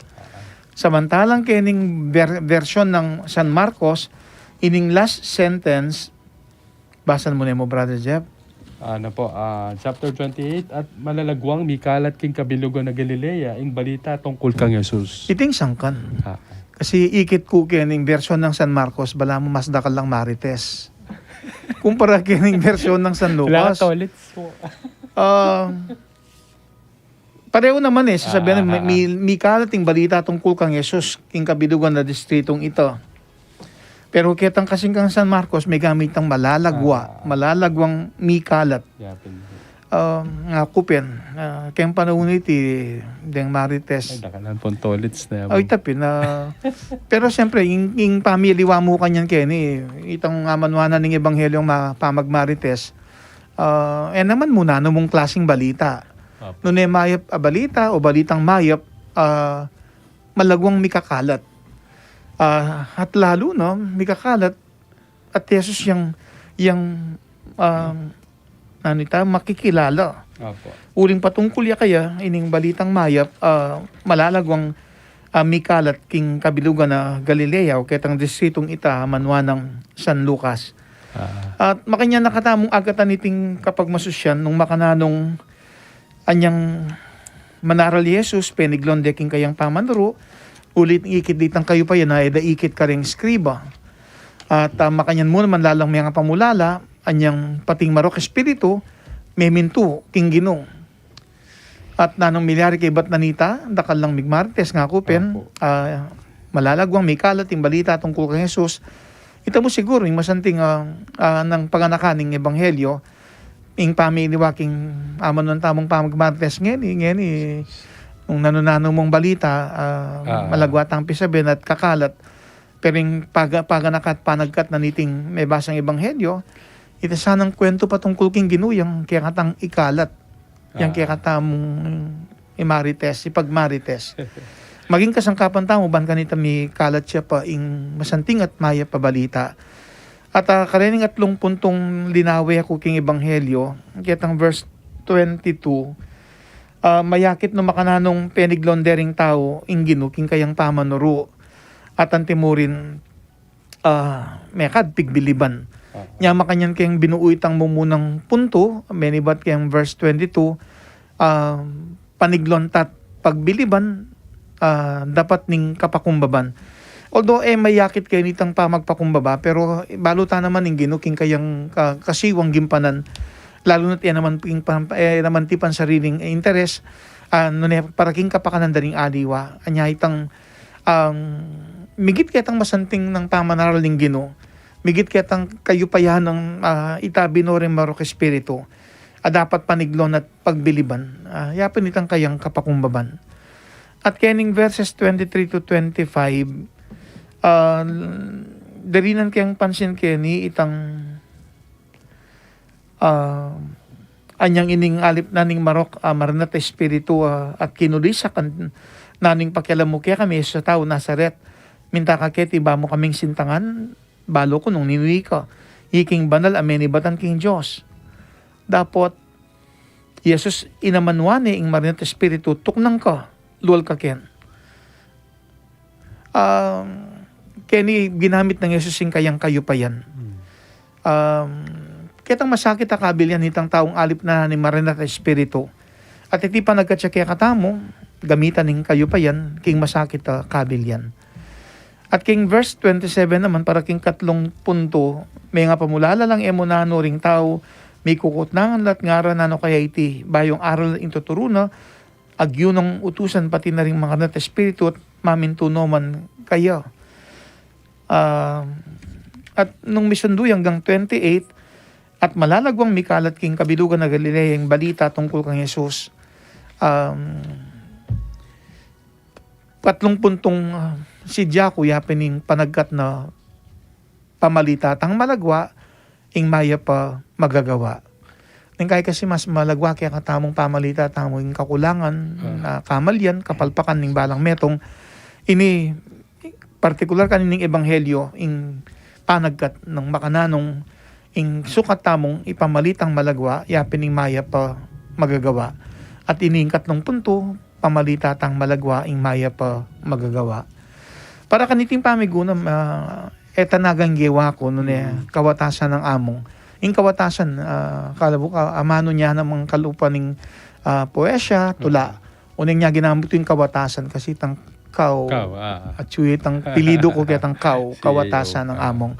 Samantalang kening ver-, version nang San Marcos, ining last sentence, basan mu ne mu, Brother Jeff? Ano po, ah, chapter twenty-eight, "At malalaguang mikalat king kabilugan na Galilea ing balita tungkul kang Jesus." Iting sangkan. Ah. Kasi ikit ku kening version nang San Marcos, balamu mas dakal lang marites kumpara kening version nang San Lucas. Tolits po. Ah, pareho naman e, sasabihan, ah, mi-, ah, mi-, mikalat ing balita tungkul kang Jesus king kabilugan na distritong ita. Pero ketang kasing kang San Marcos, megamit itang malalagwa, ah, malalaguang mikalat. Yapin. Ah, ngaku pin, ah, keng panaun iti, deng marites. Ay, dakalan pong tolits na yan. Ay, tapin, ah, pero siyempre, ing, ing pamiliwa mu kanyan keni, itang amanuan na ning ebanghelyong ma-, pamagmarites, ah, e naman mu nanu mung klasing balita. Apo. Nune mayap a balita o balitang mayap, ah, malaguang mikakalat. Ah, at lalu, no, mikakalat at Jesus yang, yang, ah, nanu ita, makikilala. Apo. Uling patungkul ya kaya, ining balitang mayap, ah, malalaguang, ah, mikalat king kabilugan na Galilea o ketang distritong ita, amanuan nang San Lucas. Ah. At makanyan na katamung agatan iting kapagmasusyan nung makananung anyang manaral i Jesus, peniglon de king kayang pamanuru, uling ikit de itang kayupayan a e da ikit kareng eskriba. At, ah, makanyan mu naman lalang mengapamulala, anyang pating marok espiritu, memintu king Ginu. At nanung milyari kaybat na nita, dakal lang migmarites, ngaku pin, apo, ah, malalaguang mikalat ing balita tungkul kang Jesus. Ita mu siguru, ing masanting, ah, ah, nang paganakan ning ebanghelyo, ing pamiliwa king amanuan tamung pamagmarites ngeni, ngeni, nung nanu-nanu mung balita, ah, ah, malagwa tang pisabian at kakalat. Pero ing paga-, paganakan at panagkat na niting mebasang ebanghelyo, ita sanang kuwentu patungkul king Ginu yang kekatang ikalat, yang, ah, kekatamung imarites, ipagmarites. Maging kasangkapan tamu ban kanita mikalat ya pa ing masanting at mayap a balita. At, ah, karening atlung puntung linawe ku king ebanghelyo, ketang verse twenty-two, ah, mayakit no makananung peniglon de ring tau ing Ginu king kayang pamanuru. At antimurin, ah, mekad pigbiliban. Ah. Nya makanyan keng binuu itang mumunang puntu, menibat keng verse twenty-two, ah, paniglon ta't pagbiliban, ah, dapat ning kapakumbaban. Although, e mayakit keni itang pamagpakumbaba, pero balu ta naman ing Ginu king kayang ka-, kasiwang gimpanan, lalu na't e naman king pan-, e naman ti pansariling interes, ah, nune para king kapakanan da ring aliwa. Anya itang, um, migit ketang masanting nang pamanaral ning Ginu, migit ketang kayupayan nang, ah, itabi no ring marok espiritu, a dapat paniglon at pagbiliban, ah, yapin itang kayang kapakumbaban. At kening verses twenty-three to twenty-five, ah, dirinan keng pansin keni itang, ah, anyang ining alip na ning marok, ah, maranat a espiritu, ah, at kinulisak, nanu ing pakialam mu kekami, Jesus a taga Nazaret? Minta ka keti ba mu kaming sintangan? Balu ku nung ninu ika, iking banal a menibatan king Dios. Dapot, Jesus, inamanuan ne ing maranat a espiritu, tuknang ka, lual ka ken. Um, keni ginamit nang Jesus ing kayang kayupayan. Hmm. Um, ketang masakit a kabilyan itang taung alip na ning maranat a espiritu. At iti panagkat ya kekatamu, gamitan ning kayupayan king masakit a kabilyan. At king verse twenty-seven naman, para king katlung puntu, mengapamulala lang e mu nanu ring tau, mikukutnangan la't ngaran, nanu kaya iti, bayung aral ing tuturu na, agyu nang utusan pati na ring makanat a espiritu at mamintu no man kaya. Ah, at nung misundu ya anggang twenty-eight, at malagwang mikalat king kabilugan na Galilea ing balita tungkul kang Jesus. Um, katlung puntung, ah, sidya ku ya pin ing panagkat na pamalita tang malagwa, ing mayap a magagawa. Ning kaya kasi mas malagwa kaya katamung pamalita tamu ing kakulangan, ah, kamalian, kapalpakan ning balang metung. Ini partikular kanining ebanghelyo, ing panagkat nang makananung, ing sukat tamung ipamalitang malagwa, ya pin ing mayap a magagawa. At ini ing katlung puntu, pamalita tang malagwa, ing mayap a magagawa. Para kaniting pamigunam, ah, e tana gang gewa ku, nune, kawatasan nang among. Ing kawatasan, ah, kalabu-, ah, amanu nia namang kalupa ning, ah, poesya, tula. Uneng nia ginamit ing kawatasan kasi tang kaw. Kaw, ah. At suye tang pilidu ku kaya tang kaw, kawatasan nang among.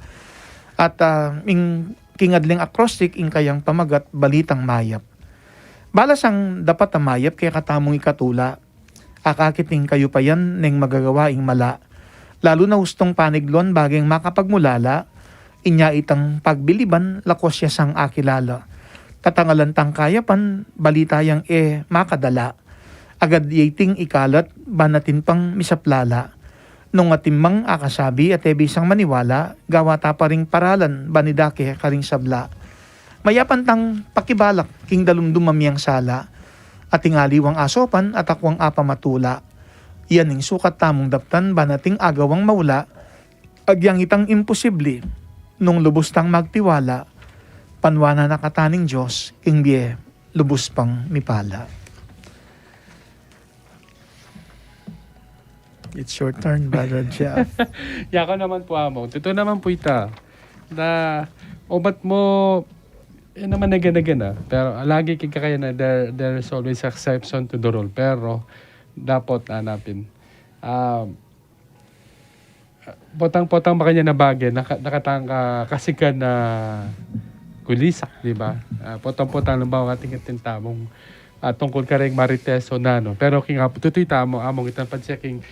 At, ah, ing kingadling acrostic, ing kayang pamagat, balitang mayap. Balasang dapat a mayap kekatamung ikatula, akakit ing kayupayan neng magagawa ing mala. Lalu na ustung panigluan bageng makapagmulala, inya itang pagbiliban lakwas ya sang akilala. Tatangalan tang kayapan, balita yang e makadala. Agad ya iting ikalat, ban atin pang misaplala. Nung atin mang akasabi at e bisang maniwala, gawa ta pa ring paralan, ban idake karing sabla. Mayapan tang pakibalak king dalumdum a miang sala, ating aliwang asopan at akwang apamatula. Yan ing sukat tamung daptan, ban ating agawang maula, agyang itang imposible, nung lubus tang magtiwala, panwanan na kata ning Dios, king bie lubus pang mipala. It's your turn, Brother Jeff. Yaku naman pu, Among. Tutu naman pu ita. Na, obat mu, e naman naganagan, ah. Pero lagi king kakayan na there, there's always exception to the rule. Pero, dapot, ah, napin. Ah, potang-potang makanyan a bage, naka-, nakatang ka-, kasikan na kulisak, di ba? Ah, potang-potang, halimbawa, ating atin tamung, ah, tungkul kareng Marites o nanu. Pero king apu, tutu ita mu, Among, itang pa-checking,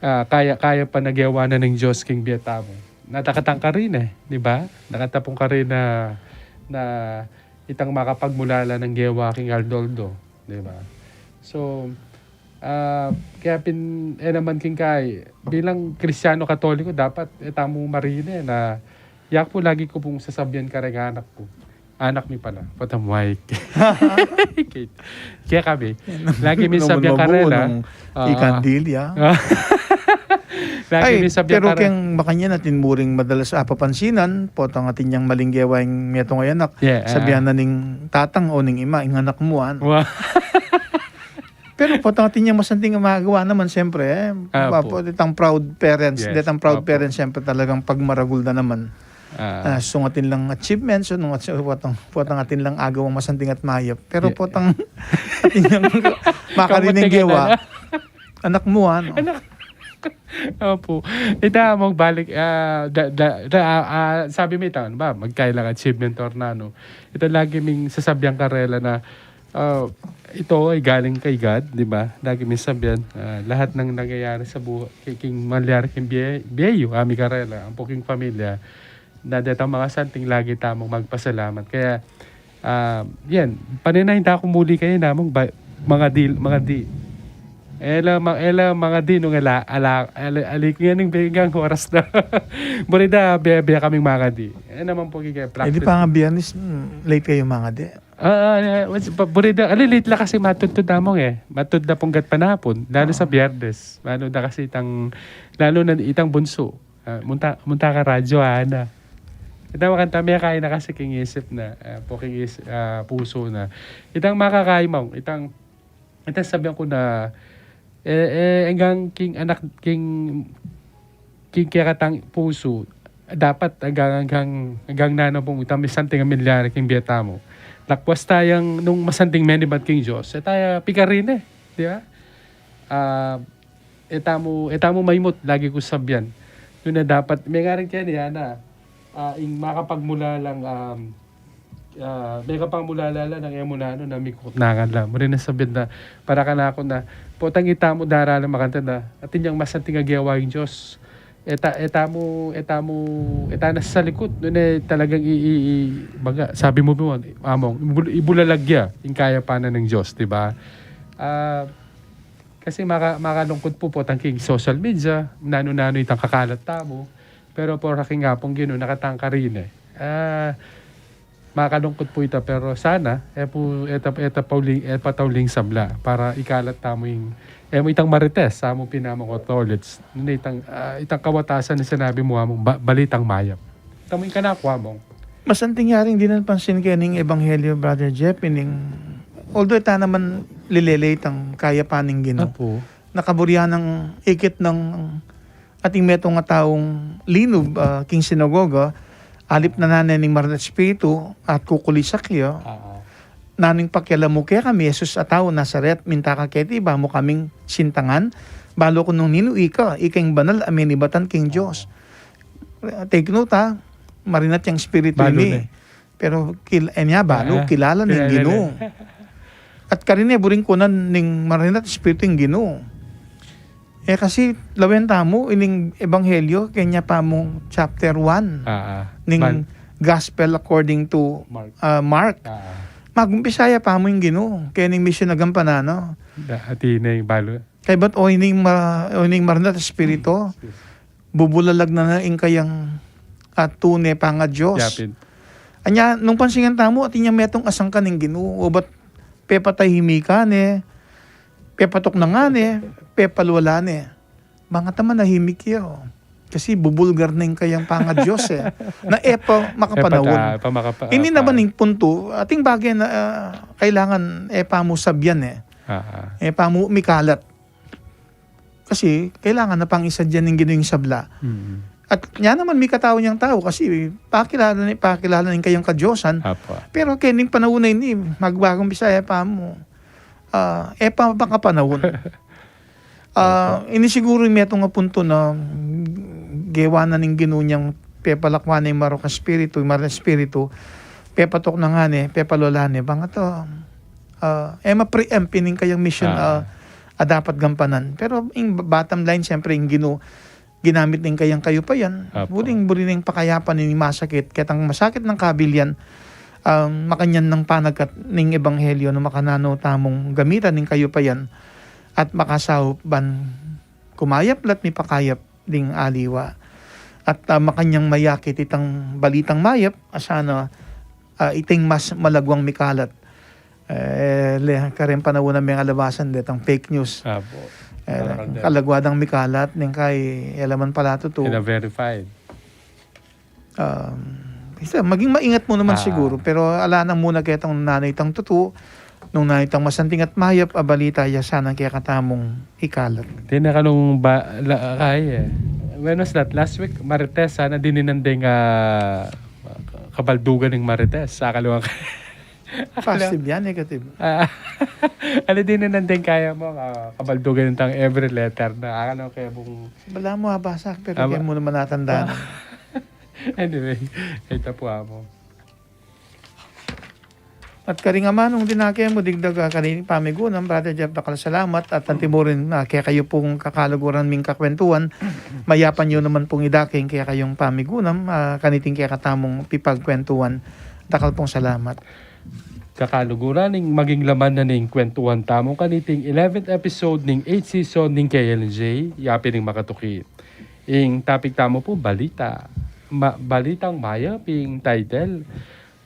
ah, kaya, kaya pa nagewa na ning Dios king bie tamu. Nadakatan karin e, di ba? Dakatan pung karin na, na itang makapagmulala nang gewa king aldo-aldo, di ba? So, ah, kaya pin, e naman king kai, bilang Kristiano Katoliko, dapat e tamu marine na, yaku pu lagi ku pung sasabian kareng anak ku. Anak mi pala, pota Mike. Kaya kami, lagi mi sabian karela, nung ah, ikandilya. Lagi mi sabian karela. Pero keng makanyan atin mu ring madalas apapansinan, potang atin yang maling gewa ing metung a anak, yeah, ah, sabian na ning tatang o ning ima, ing anak mu, ano. Wow. Pero potang atin yang masanting a magawa naman, siyempre, e. Apo. Apo, detang proud parents, yeah, detang proud, apo, parents, siyempre talagang pagmaragul da naman. Ah. Ah, sung atin lang achievements, nung at-, potang, potang atin lang agawang masanting at mayap. Pero, yeah, potang atin yang makarining gewa. Anak mu, ano. Anak. Opo. Ita, magbalik, ah, da, da, da, ah, ah, sabi mi ita, ba, magkailang achievement or nanu. Ita lagi ming sasabian karela na, ah, ito ay galing kay God, di ba? Lagi ming sabian, ah, lahat ng nangyayari sa buhay, king, king mangyayari king bie, bie yu, ami karela, ampo king pamilya, na detang makasanting lagi tamung magpasalamat. Kaya, ah, yan, paninayin ta ku muli kayu, Among, ba, mangadi, mangadi. E la, ma-, e la mangadi nung ala, ala, ala, ali, yan ing begang oras na. Buri da, bie, bie kaming mangadi. E naman pu, kaya practice. E di pa nga Biyernes, mm, late kayu mangadi. Ah, ah, ah, what's, pa-, buri da, ali, late la kasi matud-tud, Among, e. Matud-tud na punggat panapun, lalo sa Biyernes. Lalo na kasi itang, lalo na itang bunsu. Ah, munta, munta ka radyo, ah, na. Itang makanta, mekakain na kasi king isip na, ah, po king is-, ah, pusu na. Itang makakain, Among, itang, itang sabian ku na, e, e, anggang king anak, king, king kekatang pusu, dapat anggang, anggang, anggang nanu pung itang misanting a milyari king bie tamu. Lakwas tayang nung masanting menibat king Dios, e taya pikarine, di ba? Ah, e tamu, e tamu maimut, lagi ku sabian. Nune dapat, mengarin keni, ana, ah, ing makapagmulalang, um, Ah, mekapamulala la nang e mu nanu na mikutnangan la. Murin nang sabyan na, para kanaku na, potang ita mu daralan makanta na, atin yang masanting a gewa ing Dios. Eta, eta mu, eta mu, eta na sa likut, nune talagang i, i, i, baga, sabi mu, Among, ibul-, ibulalag ya ing kayapan ning Dios, di ba? Ah, kasi maka-, makalungkut pu, potang king social media, nanu-nanu itang kakalat tamu. Pero pota king Apung Ginu, nakatangka rin e. Ah, makalungkut pu ita, pero sana, e pu, e ta, e ta pauling, e pa tauling sabla, para ikalat tamu ing, e mu itang Marites, sa mu pin Among Otolits. Nune itang, ah, itang kawatasan na sinabi mu, Among, ba-, balitang mayap. Tamu ing kanaku, Among. Masanting yaring dinan pansin keni ning ebanghelyo, Brother Jeff, ining, although e ta naman lilele itang kayapan ning Ginu. Apo. Nakaburian nang ikit nang ating metung a taung linub, ah, king sinagoga, alip na nane ning Maranat Espiritu, at kukulisak ya. Ah, ah. Nanu ing pakialam mu kekami, Jesus a taung Nazaret, minta ka keti ba mu kaming sintangan? Balu ku nung ninu ika, ika ing banal a menibatan king Dios. Take note, ha, marinat yang espiritu ini. Balu ne. Pero kil-, e niya balu, ah, kilala ning Ginu. At karin e buring kunan ning marinat espiritu ing Ginu. E kasi lawen tamu ining ebanghelyo, kenya pa mu chapter one ning Gospel according to Mark. Ah, Mark. Ah, ah. Mag-umpisa ya pa mu ing Ginu, keni ing misyun a gampanan na. Da-, ati na ing balu. Kaybat o ining ma-, o ining maranat a espiritu, bubulalag na na ing kayang, ah, tune panga-Dios. Yapin. Anya, nung pansingan tamu, atin yang metung a sangkan ning Ginu, obat pepatahimikan ne, pepatuknangan ne, pepalwalan ne. Bang ataman nahimik ya, o. Kasi bubulgar na ing kayang panga-Dios, e. Na e pa makapanaun. E pa ta-, e pa makapa-, ini naman ing puntu, ating bagay na, ah, kailangan e pa mu sabyan, e. Ah, ah. E pa mu mikalat. Kasi kailangan na pang isadya ning Ginu ing sabla. Mm. At nya naman mikataun yang tau kasi pakilala ne, pakilala ne ing kayang kadiosan. Apo. Pero kening panaun a ini, magbagung Bisaya pa mu, ah, e pa makapanaun. Ah, ini siguru ing metung a puntu na gewa na ning Ginu nyang pepalakwan ne ing marok a espiritu, ing marok a espiritu, pepatuknangan ne, pepalwalan ne, bang ato, ah, e ma-preempt ining kayang mission, ah, a dapat gampanan. Pero ing bottom line, siyempre, ing Ginu, ginamit ning kayang kayupayan. Apo. Buring, buring ning pakayapan ning masakit, ketang masakit nang kabilyan, um, makanyan nang panagkat ning ebanghelyo na makananu tamung gamitan ning kayupayan at makasaup ban kumayap la't mipakayap ding aliwa. At, ah, makanyang mayakit itang balitang mayap, a sana, ah, iting mas malagwang mikalat. Eh, le, kareng panaun a mengalabasan detang fake news. Apo. Eh, kalagwa dang mikalat, neng kai, e la man pala tutu. Kena verified. Um, isa, maging maingat mu naman siguro, pero ala nang muna ketang nanu itang tutu, nung nanu itang masanting at mayap a balita, ya sanang kekatamung ikalat. Tina ka nung ba, la, kay, e. When was that? Last week, Marites, sana dininan deng, ah, kabaldugan ning Marites. Sa kaluang Positive yan, negative. Ah, ano din na nandeng kaya mo, ah, kabaldugan tang every letter na. Akala ko kaya mung Bala mu abasa, pero kaya mu naman natandaan. Anyway, ita pu amo. At karing amanung dinake mu, digdag, ah, karing pamigunam, Brother Jeff, dakal salamat, at anti mu rin, ah, kaya kayu pung kakaluguran ming kakwentuan, mayapan yu naman pung idake ing kaya kayung pamigunam, ah, kaniting kaya katamung pipagkwentuan. Dakal pung salamat. Kakaluguran ning maging laman na ning kwentuhan tamu kaniting eleventh episode ning eighth season ning K L J, Yapin ning Makatuki. Ing topic tamu pu, balita. Ma-, balitang mayap ing title.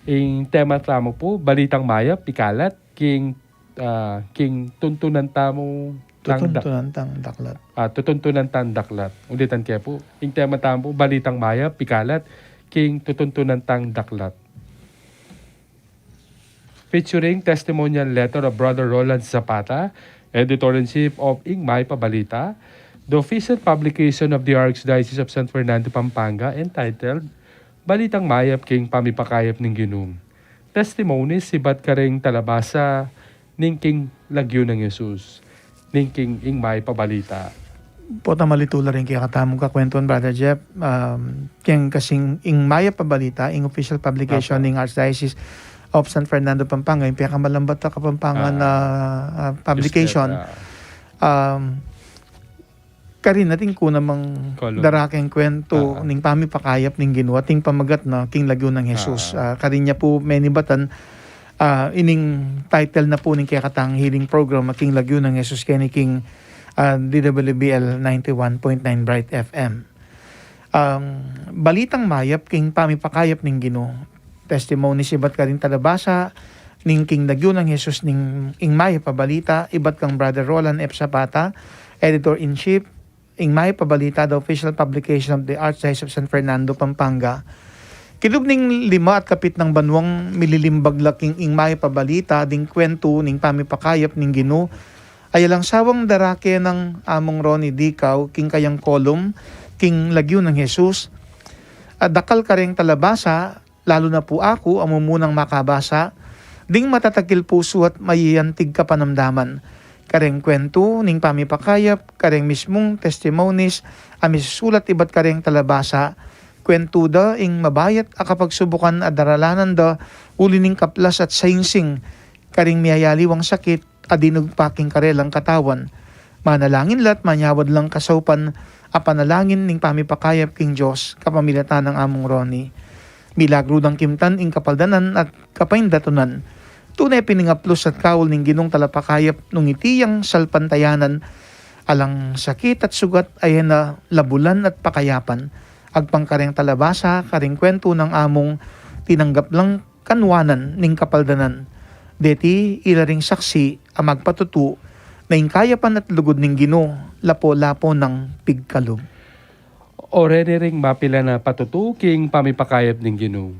Ing tema tamu pu, balitang mayap, ikalat, king, ah, king tuntunan tamu tang dak-, Tutuntunan tang daklat. Ah, tutuntunan tang daklat. Ulitan ke pu, ing tema tamu pu, balitang mayap, ikalat, king tutuntunan tang daklat. Featuring testimonial letter of Brother Roland Zapata, Editor-in-Chief of Ing Mayap a Balita, the official publication of the Archdiocese of San Fernando, Pampanga, entitled Balitang Mayap king Pamipakayap ning Ginu. Testimonies ibat karing talabasa ning king lagyu nang Jesus. Ning king Ing Mayap a Balita. Pota malitu la rin kaya katamung kakwentuhan, Brother Jeff. Um, king kasing Ing Mayap a Balita, ing official publication Apo. Ning Archdiocese, of San Fernando, Pampanga, ing pekamalambat a Kapampangan, ah, ah, publication. Newsletter, ah. Um, karin atin ku namang Column. Dara keng kuwentu ning pamipakayap ning Ginu, atin pamagat na king lagyu nang Jesus. Ah, karin ya pu menibatan, ah, ining title na pu ning kekatang healing program, a King Lagyu nang Jesus, keni king, ah, D W B L ninety-one point nine Bright F M. Ang balitang mayap king pamipakayap ning Ginu. Testimony ibat karing talabasa ning King Lagyu nang Jesus ning ing Mayap a Balita, ibat kang Brother Roland F Zapata, Editor-in-Chief, ing Mayap a Balita, the official publication of the Archdiocese of San Fernando, Pampanga. Kilub ning lima at kapitnang banuang mililimbag la king ing Mayap a Balita, ding kuwentu ning pamipakayap ning Ginu, ay alang sawang dara ke nang Among Ronnie Dicao king kayang kolum, King Lagyu nang Jesus. At dakal kareng talabasa, lalu na pu aku, a mumunang makabasa, ding matatakil pusu at mayayantig kapanamdaman. Kareng kuwentu ning pamipakayap, kareng mismung testimonies a misusulat ibat kareng talabasa, kuwentu da ing mabayat a kapagsubukan a daralanan da uli ning kaplas at saingsing karing miyayaliwang sakit a dinugpa king karelang katawan. Manalangin la't manyawad lang kasaupan a panalangin ning pamipakayap king Dios kapamilatan nang Among Ronnie. Milagru dang kimtan ing kapaldanan at kapaindatunan. Tune pin ing aplus at kaul ning Ginung talapakayap nung iti yang salpantayanan. Alang sakit at sugat a e na labulan at pakayapan. Agpang kareng talabasa, kareng kuwentu nang Among tinanggap lang kanuanan ning kapaldanan. Deti ila ring saksi a magpatutu na ing kayapan at lugud ning Ginu lapu-lapu nang pigkalub. O reni ring mapilan a patutu king pamipakayap ning Ginu.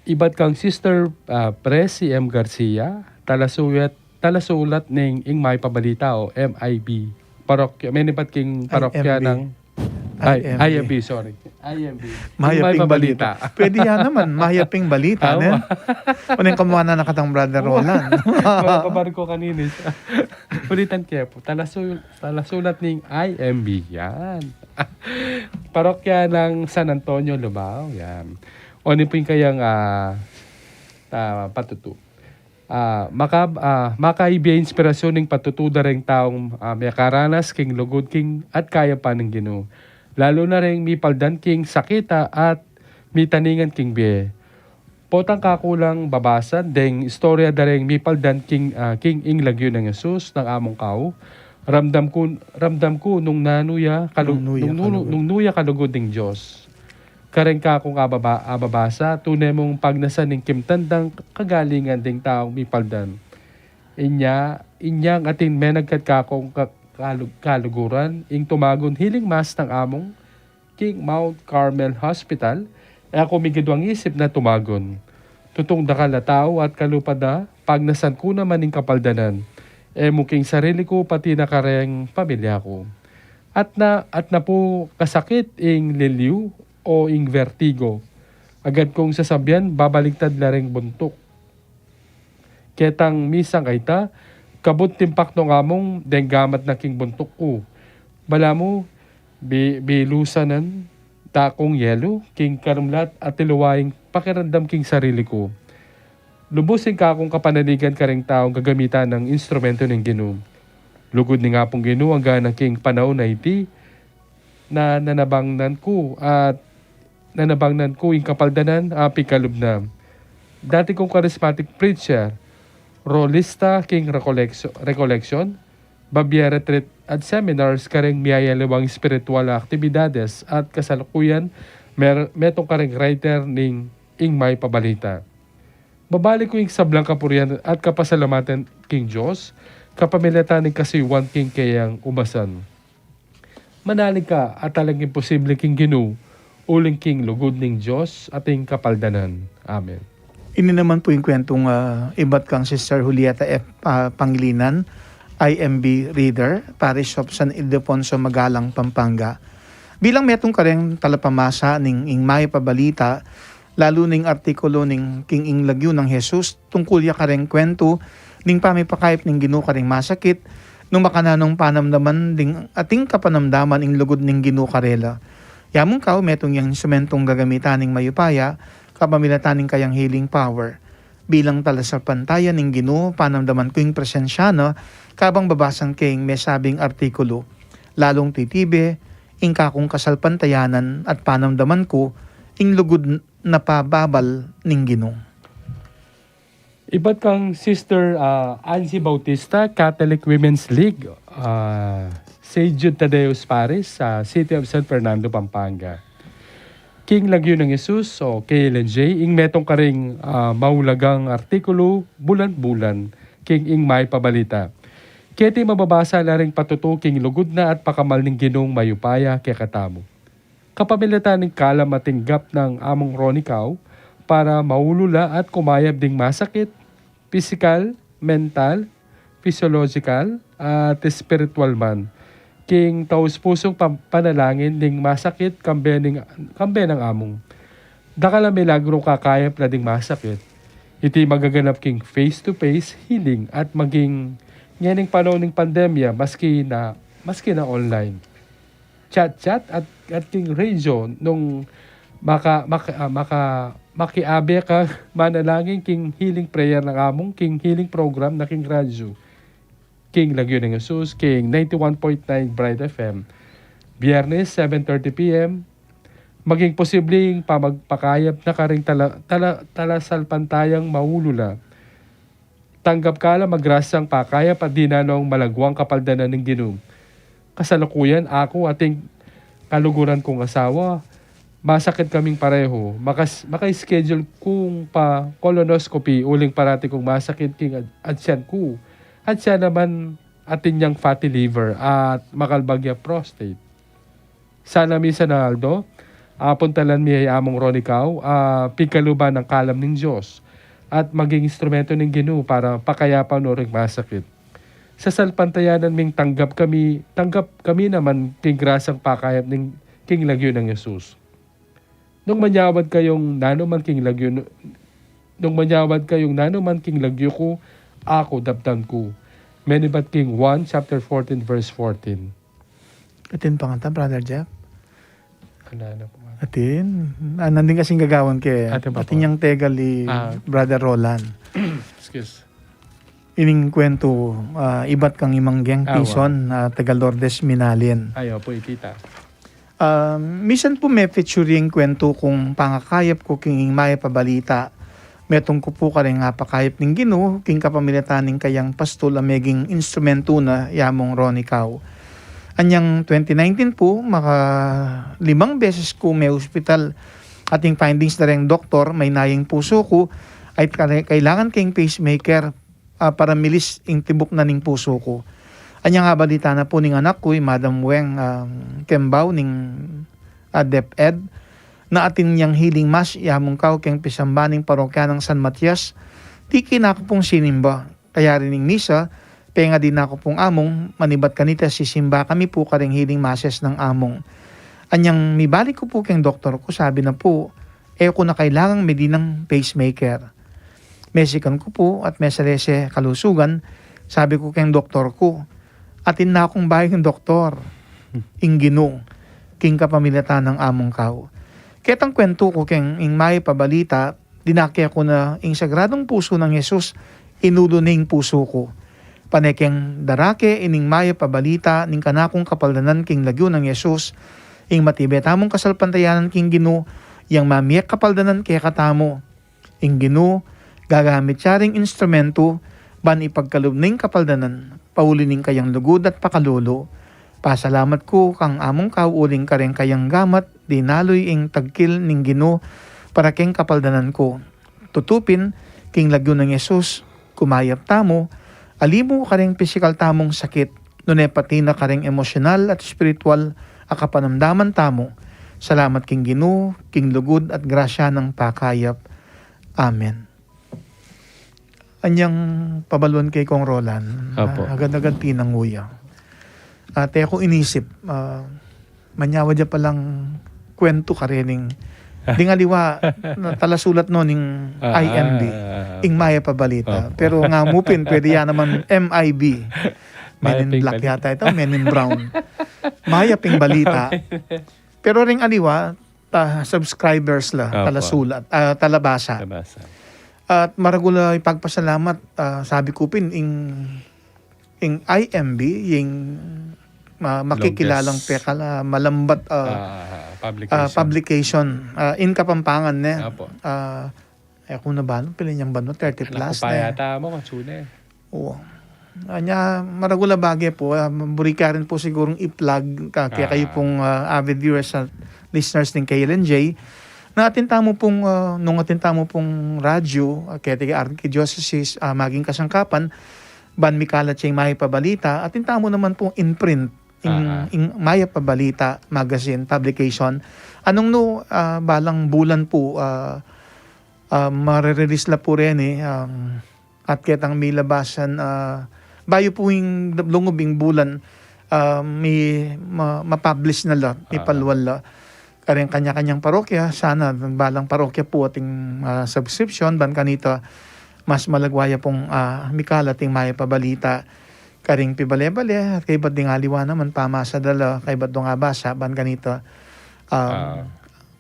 Ibat kang Sister, ah, Presi M Garcia, talasulat, talasulat ning Ing Mayap a Balita o M I B. Parokya, menibat king parokya I M B. Ng I M B. I M B, sorry. I M B. Mayap ing balita. Pwede ya naman, mayap ing balita, ne? Awa. Uneng kamuanan na katang Brother Roland. Kabar ko kanini. Ulitan ke pu. Talasul-, talasulat ning I M B yan. Parokya ng San Antonio, Lubao. Yan. O, ini pu ing kayang, ah, ah, patutu. Ah, maka-, ah, makaibie inspirasyon ning patutu da reng taung, ah, mekaranas king lugud king at kayapan ning Ginu. Lalu na reng mipaldan king sakit a at mitaningan king bie. Potang kaku lang babasa deng istorya da reng mipaldan king, ah, king ing lagyu nang Jesus nang Among kau. Ramdam ku, ramdam ku nung nanu ya kalu-, nung nu ya, nung nu-, kalugud, nung nu ya kalugud ning Dios. Kareng kakung ababa-, ababasa, tune mung pagnasan ning kimtan dang kagalingan ding taung mipaldan. Inya, inyang atin menagkat kakung ka-, kalu-, kaluguran, ing tumagun healing mass nang Among king Mount Carmel Hospital, e aku migidwang isip na tumagun. Tutung dakal a tau at kalupa da, pagnasan ku naman ing kapaldanan. E mu king sarili ku, pati na kareng pamilya ku. At na, at na pu kasakit ing liliu o ing vertigo. Agad kung sasabian, babaligtad la ring buntuk. Ketang misang kayta, kabud timpak nong Among deng gamat na king buntuk ku. Balamu, bi-, bilusanan da kung yelu king karumlat at tiluwa ing pakiramdam king sarili ku. Lubus ing kakung kapanaligan kareng taung gagamitan nang instrumento ning Ginu. Lugud ning Apung Ginu, angga na king panaun a iti, na nanabangnan ku at nanabangnan ku ing kapaldanan a pikalub na. Dati kung charismatic preacher, rolista king recollection, recollection, babie retreat at seminars kareng miyayaliwang espiritual a aktibidades at kasalukuyan mer-, metung kareng writer ning Ing Mayap a Balita. Babalik ku ing sablang kapurian at kapasalamatan king Dios, kapamilatan ning kasuyuan king keyang ubasan. Manalig ka at alang imposible king Ginu, uling king lugud ning Dios ating kapaldanan. Amen. Ini naman pu ing kwentong, ah, ibat kang Sister Julieta F, ah, Pangilinan, I M B reader, Parish of San Ildefonso, Magalang, Pampanga. Bilang metung kareng talapamasa ning Ing Mayap a Balita, lalu ning artikulo ning king Ing Lagyu nang Jesus, tungkul ya kareng kwentu ning pamipakayap ning Ginu kareng masakit, nung makananung panamdaman ding ating kapanamdaman ing lugud ning Ginu karela. Yamu kau metung yang instrumentong gagamitan ning mayupaya, kapamilatan ning kayang healing power. Bilang talasalpantaya ning Ginu, panamdaman ku ing presensya na kabang babasang keng mesabing artikulu. Lalung titibe ing kakung kasalpantayanan at panamdaman ku ing lugud na pababal ning Ginu. Ibat kang Sister, ah, Angie Bautista, Catholic Women's League, ah, Saint Jude Tadeo's Parish, sa City of San Fernando, Pampanga. King Lagyu nang Jesus o K L N J, ing metung karing, ah, maulagang artikulu bulan-bulan king ing Mayap a Balita. Keti mababasa la ring patutu king lugud na at pakamal ning Ginung mayupaya kekatamu. Kapamilatan ning kalam a tinggap nang Among Ronnie Cow para maulu la at kumayap ding masakit, pisikal, mental, physiological, at espiritual man. King taus-pusung pam-, panalangin ding masakit kambe ning, kambe nang Among. Dakal a milagru kakayap la ding masakit. Iti magaganap king face-to-face healing at maging ngening panahon ning pandemya maski na, maski na online. Chat-chat at, at king radyo nung maka-, maka-, ah, maka-, makiabe ka manalangin king healing prayer nang Among, king healing program na king radyo. King Lagyu nang Jesus, king ninety-one point nine Bright F M. Biyernes, seven thirty P M, maging posibleng pamagpakayap na karing tala-, tala-, talasalpantayang maulu la. Tanggap ka la magrasyang pakayap at dinanong malagwang kapaldanan ning Ginu. Kasalukuyan, aku at ing kaluguran kung asawa, masakit kaming pareho. Makas-, maka-schedule kung pa colonoscopy, uling parati kung masakit king at-, atyan ku. At siya naman atin yang fatty liver at makalbag ya prostate. Sana misan a aldo, apuntalan mi ya i Among Ronnie Cow, a pigkaluban nang kalam ning Dios, at maging instrumento ning Ginu para pakayapan no ring masakit. Sasalpantayanan ming tanggap kami, tanggap kami naman king grasyang pakayap ning king Lagyu nang Jesus. Nung manyawad kayung nanuman king lagyu, nung manyawad kayung nanuman king lagyu ku, aku daptan ku. Menibat king Juan chapter fourteen, verse fourteen. Atin panganta, Brother Jeff? Ala na po. Atin, ah, nandin kasing gagawan ke, atin pa atin po. Yang tegal i Ah. Brother Roland. Excuse. Ining kwentu, ah, ibat kang Imang Geng Ah, Tison, ah, taga Lourdes, Minalin. Ay, opo, itita. Ah, misan pu me-feature ing kwentu kung pangakayap ku king ing Mayap a Balita. Metung ku pu kareng apakayap ning Ginu, king kapamilatan ning kayang pastul a meging instrumentu na i Among Ronnie Cow. Anyang twenty nineteen pu, makalimang beses ku me-hospital at ing findings na reng doktor, maina ing pusu ku, ay kailangan keng pacemaker, ah, para milis ing tibuk na ning pusu ku. Anyang abalita na pu ning anak ku, i Madam Weng, ah, Kembao ning, ah, DepEd, na atin yang healing mass i Among Cow keng pisamba ning parokya nang San Matias, tiki na ku pung sinimba. Kayari ning misa, pengadi na ku pung Among, manibat kanita sisimba kami pu kareng healing masses nang Among. Anyang mibalik ku pu keng doktor ku, sabi na pu, e ku na kailangang medinang pacemaker. Mesikan ku pu at mesalese kalusugan, sabi ku keng doktor ku, atin na kung bayung doktor, ing Ginu, king kapamilatan nang Among Cow. Ketang kwentu ku keng ing Mayap a Balita, dinake ku na ing Sagradung Pusu nang Jesus, inulu ne ing pusu ku. Pane keng darake ining Mayap a Balita ning kanakung kapaldanan king lagyu nang Jesus, ing matibe tamung kasalpantayanan king Ginu, yang mamie kapaldanan kekatamu. Ing Ginu, gagamit ya ring instrumentu, ban ipagkalub ning kapaldanan, pauli ning kayang lugud at pakalulu. Pasalamat ku kang Among Cow uling kareng kayang gamat, dinaluy ing tagkil ning Ginu, para keng kapaldanan ku. Tutu pin, king lagyu nang Jesus, kumayap tamu, alimu kareng pisikal tamung sakit, nune pati na kareng emosyonal at espiritual a kapanamdaman tamu. Salamat king Ginu, king lugud at grasya nang pakayap. Amen. Anyang pabaluan ke Kong Roland, Apo. Ah, agad-agad tinangu ya. At e ku inisip, ah, manyawad ya palang kwentu karening. Ding aliwa, na talasulat no ning Ah, I M B, ah, ah, ah. Ing Mayap a Balita. Apo. Pero nga mu pin, pwede ya naman M I B. Men in Mayaping Black Balita. Yata ito, Men in Brown. Mayaping Balita. Pero ring aliwa, ta-, subscribers la, Apo. Talasulat, ah, talabasa. Talabasa. At maragul a ipagpasalamat, ah, sabi ku pin, ing, ing I M B, ing, ah, makikilalang Longest. pekala, malambat, ah, Ah, ah, publication. publication, ah, in Kapampangan ne. Apo. Ah, e ku na ba, no, pili niyang banwa, thirty plus Anak ko pa ne. yata mo, Katsune. Oo. Anya, maragul a bage pu, ah, buri ka rin pu sigurung i-plug, ka, kaya kayo Ah. pung, ah, avid viewers at listeners ning K L N J. Na atin tamu pung, ah, nung atin tamu pung radyo, ah, keti Archdiocese, ah, maging kasangkapan, ban mikalat ya ing Mayap a Balita, atin tamu naman pung in print, ing, Ah, ah. ing Mayap a Balita magazine publication. Anung nu, ah, balang bulan pu, ah, ah, mare-release la pu reni, um, at ketang milabasan, ah, bayu pu ing lungub ing bulan, ah, mi, ma-, ma-publish na la, mi Ah. palwal la. Kareng kanya-kanyang parokya, sana balang parokya pu ating, ah, subscription, ban kanita mas malagwa ya pung, ah, mikalat ing Mayap a Balita. Karing pibale-bale, at kaybat ding aliwa naman, pamasa da la, kaybat dong abasa, ban kanita, um, Ah.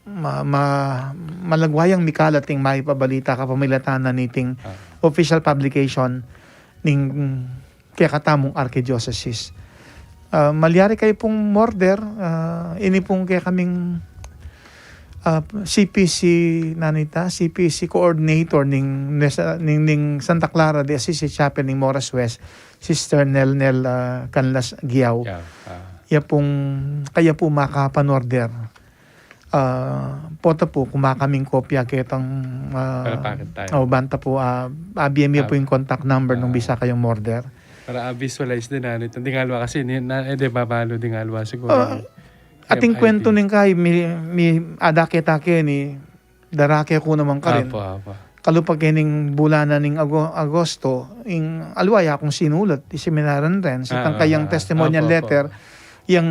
ma-, ma-, malagwa yang mikalat ing Mayap a Balita kapamilatan na niting Ah. official publication ning kekatamung archdiocese. Ah, malyari kayo pung murder, ah, ini pung kekaming, ah, C P C nanita, C P C coordinator ning, nesa-, ning, ning Santa Clara de Assisi Chapel ning Moras West, Sister Nel Nel, ah, Canlas Guiao. Yeah, ah. Ya pung, kaya pu makapan-order. Ah, pota pu, kumakaming kopya ketang, ah, Para pakit tayo. o, banta pu, ah, abie mi Ah. pu ing contact number nung Ah. bisa kayong order. Para, ah, visualize din, ano, itong dingalwa kasi, ni, na, eh, di, babalo dingalwa siguro. Ah, Yung ating M I T. kwento ning kay, mi, mi, adake-take ni, darake ku naman karin. Apo, apo. Kalupa kening bulanan ning Ago-, Agosto, ing aliwa ya kung sinulat, di seminaran rin, sa Ah, tang kayang ah, ah. testimonial Apo, apo. letter, yang,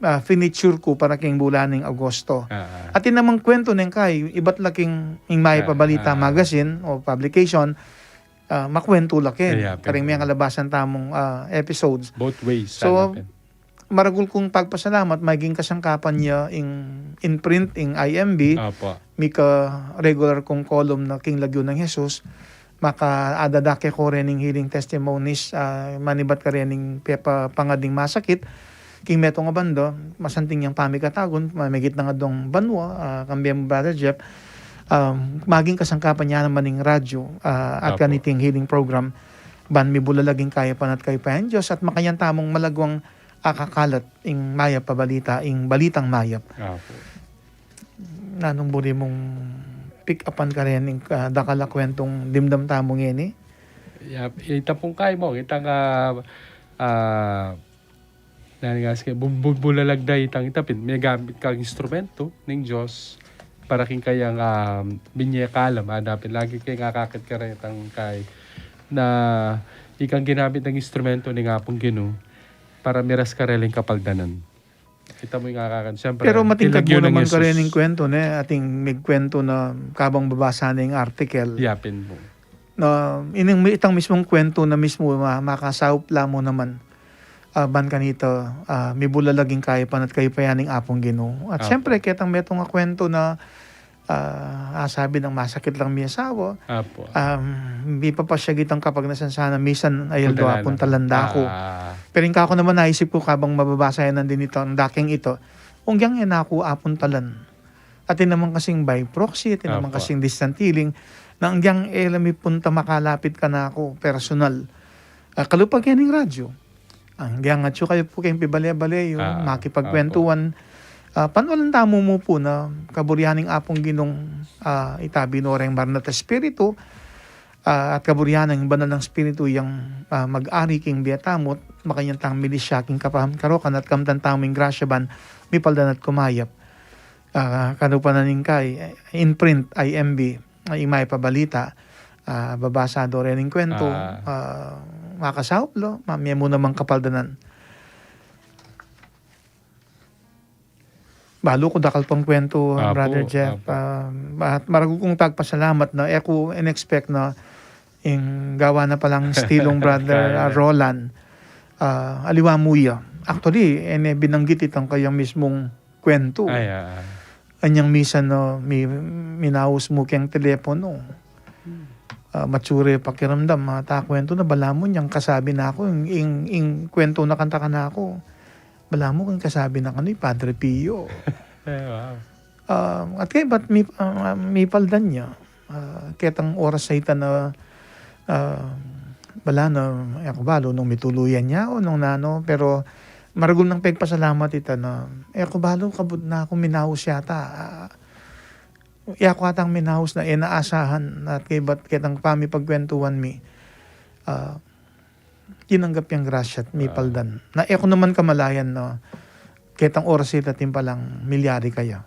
ah, finiture ku para king bulan ning Agosto. Ah, ah. Atin namang kwento neng kay, ibat la king, ing Mayap a Ah, Balita ah. magazine o publication, ah, makwento la ken. Kaya, Karing pwede. miyang alabasan tamung, ah, episodes. Both ways, So, sana pen. maragul kung pagpasalamat, maging kasangkapan ya ing in print, ing I M B, Apo. mika regular kung column na king Lagyu ng Jesus, makaadadake ko rin ing healing testimonies, ah, manibat ka rin ing pepa-, pangad ning masakit, king metung a banda, masanting yang pamikatagun, mamigit na nga dong banwa, ah, kambe mu, Brother Jeff, ah, maging kasangkapan ya naman ing radyo, ah, at Apo. kaniting healing program, ban mibulalag ing kayapan at kayupayan Diyos, at makanyan tamung malagwang akakalat ing Mayap a Balita, ing Balitang Mayap. Apo. Nanung buri mung pick upan karin ing, ah, dakal a kwentong dimdam tamu ngeni? Yap, ita pung kay mo, ita nga, ah, nani nga sige, bum-, bum-, bulalag da itang ita pin, may gamit kang instrumento ning Diyos para king kayang, ah, binye kalam, ada pin lagi kay nga kakit karin itang kay na ikang ginamit ng instrumento ning Apung Ginu para miras karin ing kapaldanan. Kita mu yung kakakan. Siyempre, Pero matingkad mu naman karin ing kwento, ne? Ating migkwento na kabang babasa na ing article. Yapin mu. Na ining mi-, itang mismong kwento na mismo ma-, makasaup la mu naman. Ah, ban kanita, ah, mibulalag ing kayapan at kayupayan ning Apung Ginu. At Apo. siyempre, ketang metung a kwento na ah, ah, sabi nang masakit lang mi asawa. Apo. Um, mipapasyag itang kapag nasansanan, misan ay aldo apuntalan da ku. Ah. Pero ing kaku naman naisip ku kabang mababasa yan nandin ito, ang daking ito, ung yang yan aku apuntalan. Atin naman kasing by proxy, atin naman Apo. kasing distant healing, na ang yang e la mi punta makalapit kanaku, personal. Ah, kalupa kening radyo. Ang diang atyu kayu pu keng pibale-bale yu, Ah, makipagkwentuhan. Ah, panualan tamu mu pu na kaburian ning Apung Ginung, ah, itabi no reng banal a Espiritu, ah, at kaburian ning banal a Espiritu yang, ah, mag-ari king bie tamu, makanyan tang milisya king kapahan karokan at kamtan tamu ing grasya ban mipaldan at kumayap. Ah, kalupa na ning kay, eh, in print, I M B, ah, ing Mayap a Balita, ah, babasa do rin ing kwento, Ah. ah, makasaup lo, mamie mu namang kapaldanan. Balu ku dakal pang kwento, ah, Apo, Brother Jeff, apo. ah, at maragul kung pagpasalamat na, e ku in-expect na ing gawa na palang stilong Brother, Kaya ah, na. Roland. Ah, aliwa mu ya. Actually, e ne binanggit itang kayang mismong kwento. Ay, ah, ah. Anyang misan no, mi-, minaus mu keng telepono. Hmm. ah, matsure pakiramdam, ah, ta kwentu na, balamu ing kasabi na ku, ing, ing, ing kwentu na kanta kanaku, balamu ing kasabi na kanu i Padre Pio. Ah, at kaybat mi, ah, mipaldan ya. Ah, ketang oras a ita na, ah, bala na, e ku balu nung mituluyan ya o nung nanu, pero maragul nang pegpasalamat ita na, e ku balu, kabud na kung minaus yata, ah, e ku atang minaus na, e na asahan, at kaybat ketang pamipagkwentuan mi, ah, tinanggap yang grasya at mipaldan. Na e ku naman kamalayan na ketang oras ita atin palang milyari kaya.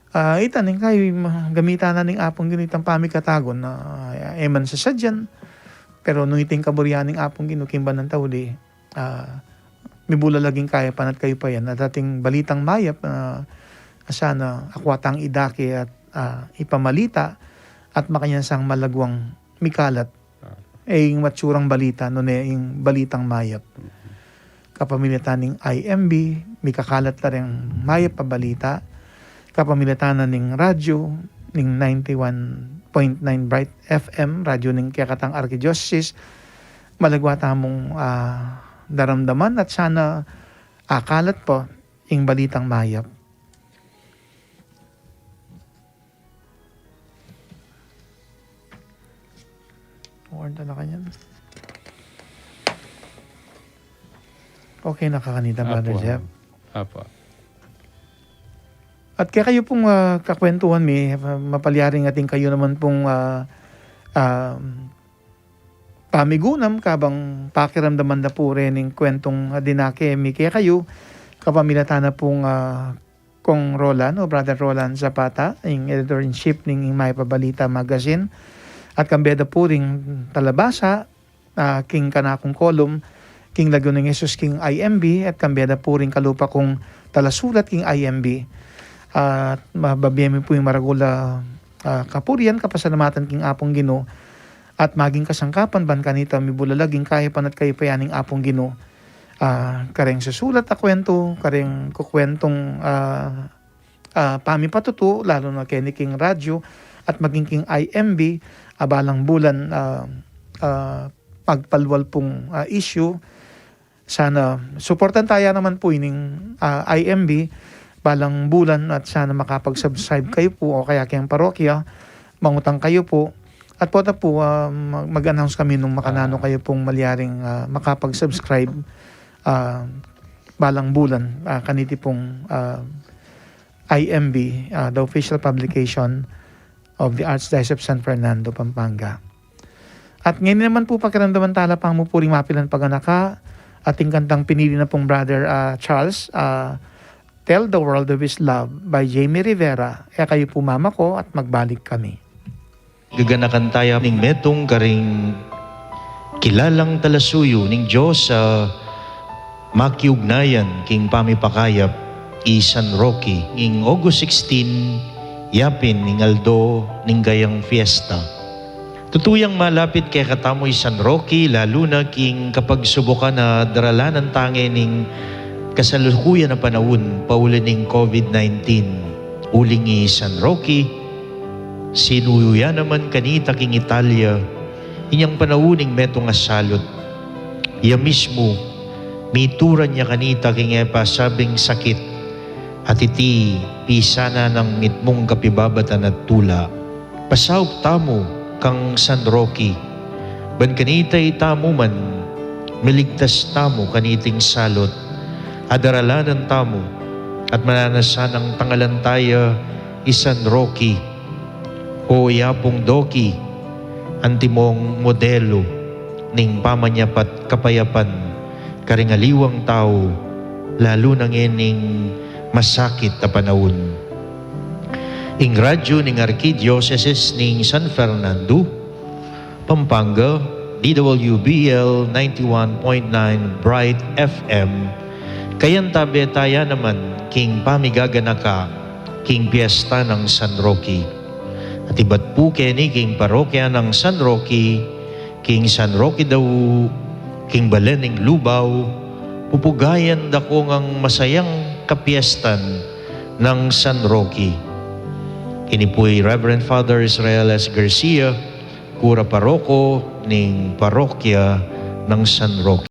Ah, ita ning kaya ma-, gamitan na ning Apung Ginu itang pamikatagun na, ah, e man sasadyan, pero nung ita ing kaburian ning Apung Ginu king banal a tauli, ah, mibulalag ing kayapan at kayupayan, at ating balitang mayap, ah, sana akwa tang idake at, ah, ipamalita, at makanyan sang malagwang mikalat. Ah. E ing matsurang balita, nune ing balitang mayap. Mhm. Kapamilatan ning I M B, mikakalat la ring mayap a balita. Kapamilatan na ning radyo, ning ninety-one point nine Bright F M, radyo ning kekatang arkidiosesis, malagwa tamung, ah, daramdaman at sana akalat pa ing balitang mayap. Warn talaga yan. Okay na ka kanita, Brother Apo. Jeff? Apo. At kekayu pung, ah, kakwentuhan mi, ah, mapalyaring atin kayu naman pung, ah, ah, pamigunam, kabang pakiramdaman da pu rin ing kwentung, ah, dinake mi kekayu, kapamilatan na pung, ah, Kong Roland o Brother Roland Zapata, ing editor-in-chief ning Mayap a Balita Magazine, at kambe da pu ring talabasa, ah, king kanakung kolum, king lagyu nang Jesus king I M B, at kambe da pu ring kalupa kung talasulat king I M B. At mababie mi pu ing maragul a, ah, kapurian, kapasalamatan king Apung Ginu, at maging kasangkapan ban kanita mibulalag ing kayapan at kayupayan ning Apung Ginu. Ah, kareng susulat a kwentu, kareng kukwentung, ah, ah, pamipatutu, lalu na keni king radyo, at maging king I M B, ah, balang bulan, ah, ah, magpalwal pung, ah, issue. Sana suportan taya naman pu ining, ah, I M B, balang bulan, at sana makapag-subscribe kayu pu o kaya keng parokya, mangutang kayu pu. At pota pu, ah, mag-, mag-announce kami nung makananu kayu pung malyaring, ah, makapag-subscribe, ah, balang bulan, ah, kaniti pung, ah, I M B, ah, the official publication of the Archdiocese of San Fernando, Pampanga. At ngeni naman pu, pakiramdaman tala pa mu pu ring mapilan paganaka, atin kantang pinili na pung Brother, ah, Charles, ah, Tell the World of His Love by Jamie Rivera. E kayu pu mamako at magbalik kami. Gaganakan taya ning metung karing kilalang talasuyu ning Dios a makiugnayan king pamipakayap, i San Roque. Ing August sixteen, yapin ing aldo ning kayang fiesta. Tutu yang malapit kekatamu i San Roque, lalu na king kapagsubukan a daralanan ta ngening kasalukuyan a panaun, pauli ning COVID nineteen. Uling i San Roque, sinuyu ya naman kanita king Italia, inyang panaun ning metung a salut. Iya mismu, mituran ya kanita king e pasabing sakit, at iti pisanan nang mitmung kapibabatan at tula. Pasaup tamu kang San Roque, ban kanita itamu man, miligtas tamu kaniting salut, a daralanan tamu, at mananasan nang tangalan taya i San Roque, o yapung Doki, antimong modelu ning pamanyapat kapayapan karing aliwang tau, lalu na ngening masakit a panaun. Ing radyu ning Arkidiosesis ning San Fernando, Pampanga, D W B L ninety-one point nine Bright F M, kayantabe taya naman king pamigaganaka king piesta nang San Roque. At ibat pu keni king parokya nang San Roque, king San Roque Dau, king Balen ning Lubao, pupugayan da ko ngang masayang kapiestan nang San Roque. Ini pu i Reverend Father Israel S. Garcia, Kura paroko ning parokya ng San Roque.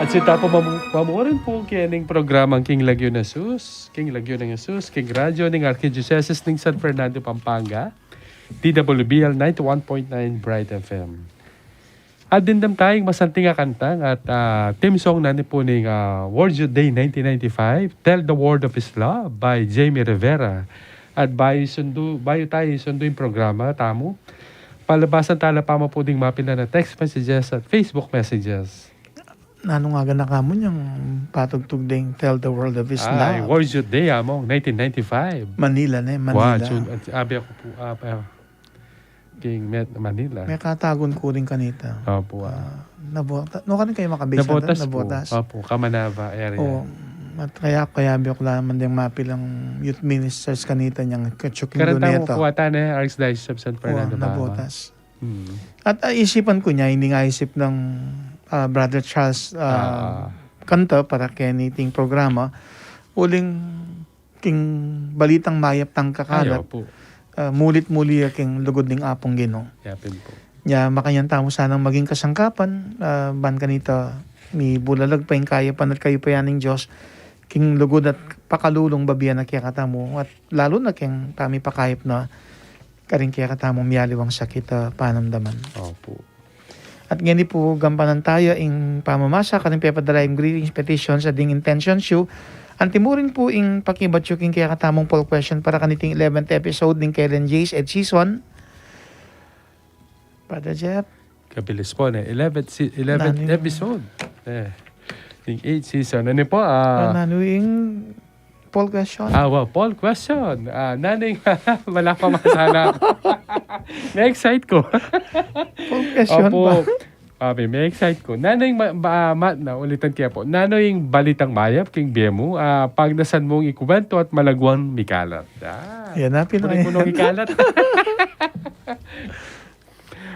At sita pu mamu-, mamurin pu kening programang King Lagyu nang Jesus, King Lagyu nang Jesus, King Radyo ning Archdiocese ning San Fernando, Pampanga, D W B L ninety-one point nine Bright F M. At dimdam tayang masanting a kanta at, ah, theme song na ni pu ning, ah, World Youth Day nineteen ninety-five, Tell the World of His Love by Jamie Rivera. At bayu sundu, bayu tayu sundu ing programa tamu, palabasan tala pa mu pu ding mapilan a text messages at Facebook messages. Nanu nga gana kamu nyang patugtug ding Tell the World of His Love? Ay, World Youth Day, among nineteen ninety-five. Manila ne, Manila. Wa, sun-, at abi aku pu, ah, pa-, king Met-, Manila. Mekatagun ku rin kanita. Opu, ah. Ah, nabota-, no, karin kayu makabisa? Nabotas pu. Nabotas. Opu, Kamanava area. O, at kaya, kaya abi aku la naman ding mapilang youth ministers kanita nyang Quechua Candoneta. Karin tamu pu ata ne, Archdiocese of San Fernando, Bama. Nabotas. Hmm. At, ah, isipan ku nya, ining aisip nang, ah, Brother Charles, ah, kanta para keniting programa, uling king balitang mayap tang kakalat, ah, mulit-muli ya king lugud ning Apung Ginu. Yapin po. Nya, makanyan tamu sanang maging kasangkapan, ah, ban kanita mibulalag pa ing kayapan at kayupayan ning Dios, king lugud at pakalulung babian na kekatamu, at lalu na king pamipakayap na karing kekatamung mialiwang sakit a panamdaman. Opo. At ngeni pu, gampanan taya ing pamamasa karing pepadala yung greetings, petitions, at ding intentions yu. Antimurin pu ing pakibat yu king kekatamung poll question para kaniting eleventh episode ning Kailan J's eighth season. Brother Jeff? Kabilis po, ne? Eleventh, si-, eleventh episode. Eh, ning eighth season. Ano po? Ah, nanu ing poll question? Ah, wow, poll question. Ah, naneng, wala pa masana. Na-excite ko. Poll question pa. Abi, ma-excite ko. Naneng ma-, ma-, ma-, na, ulitan ke po. Nanu ing balitang mayap king bie mu, ah, pagnasan mung ikuwento at malagwang mikalat. Ah, yan na, pinu-, kunin ko nung ikalat.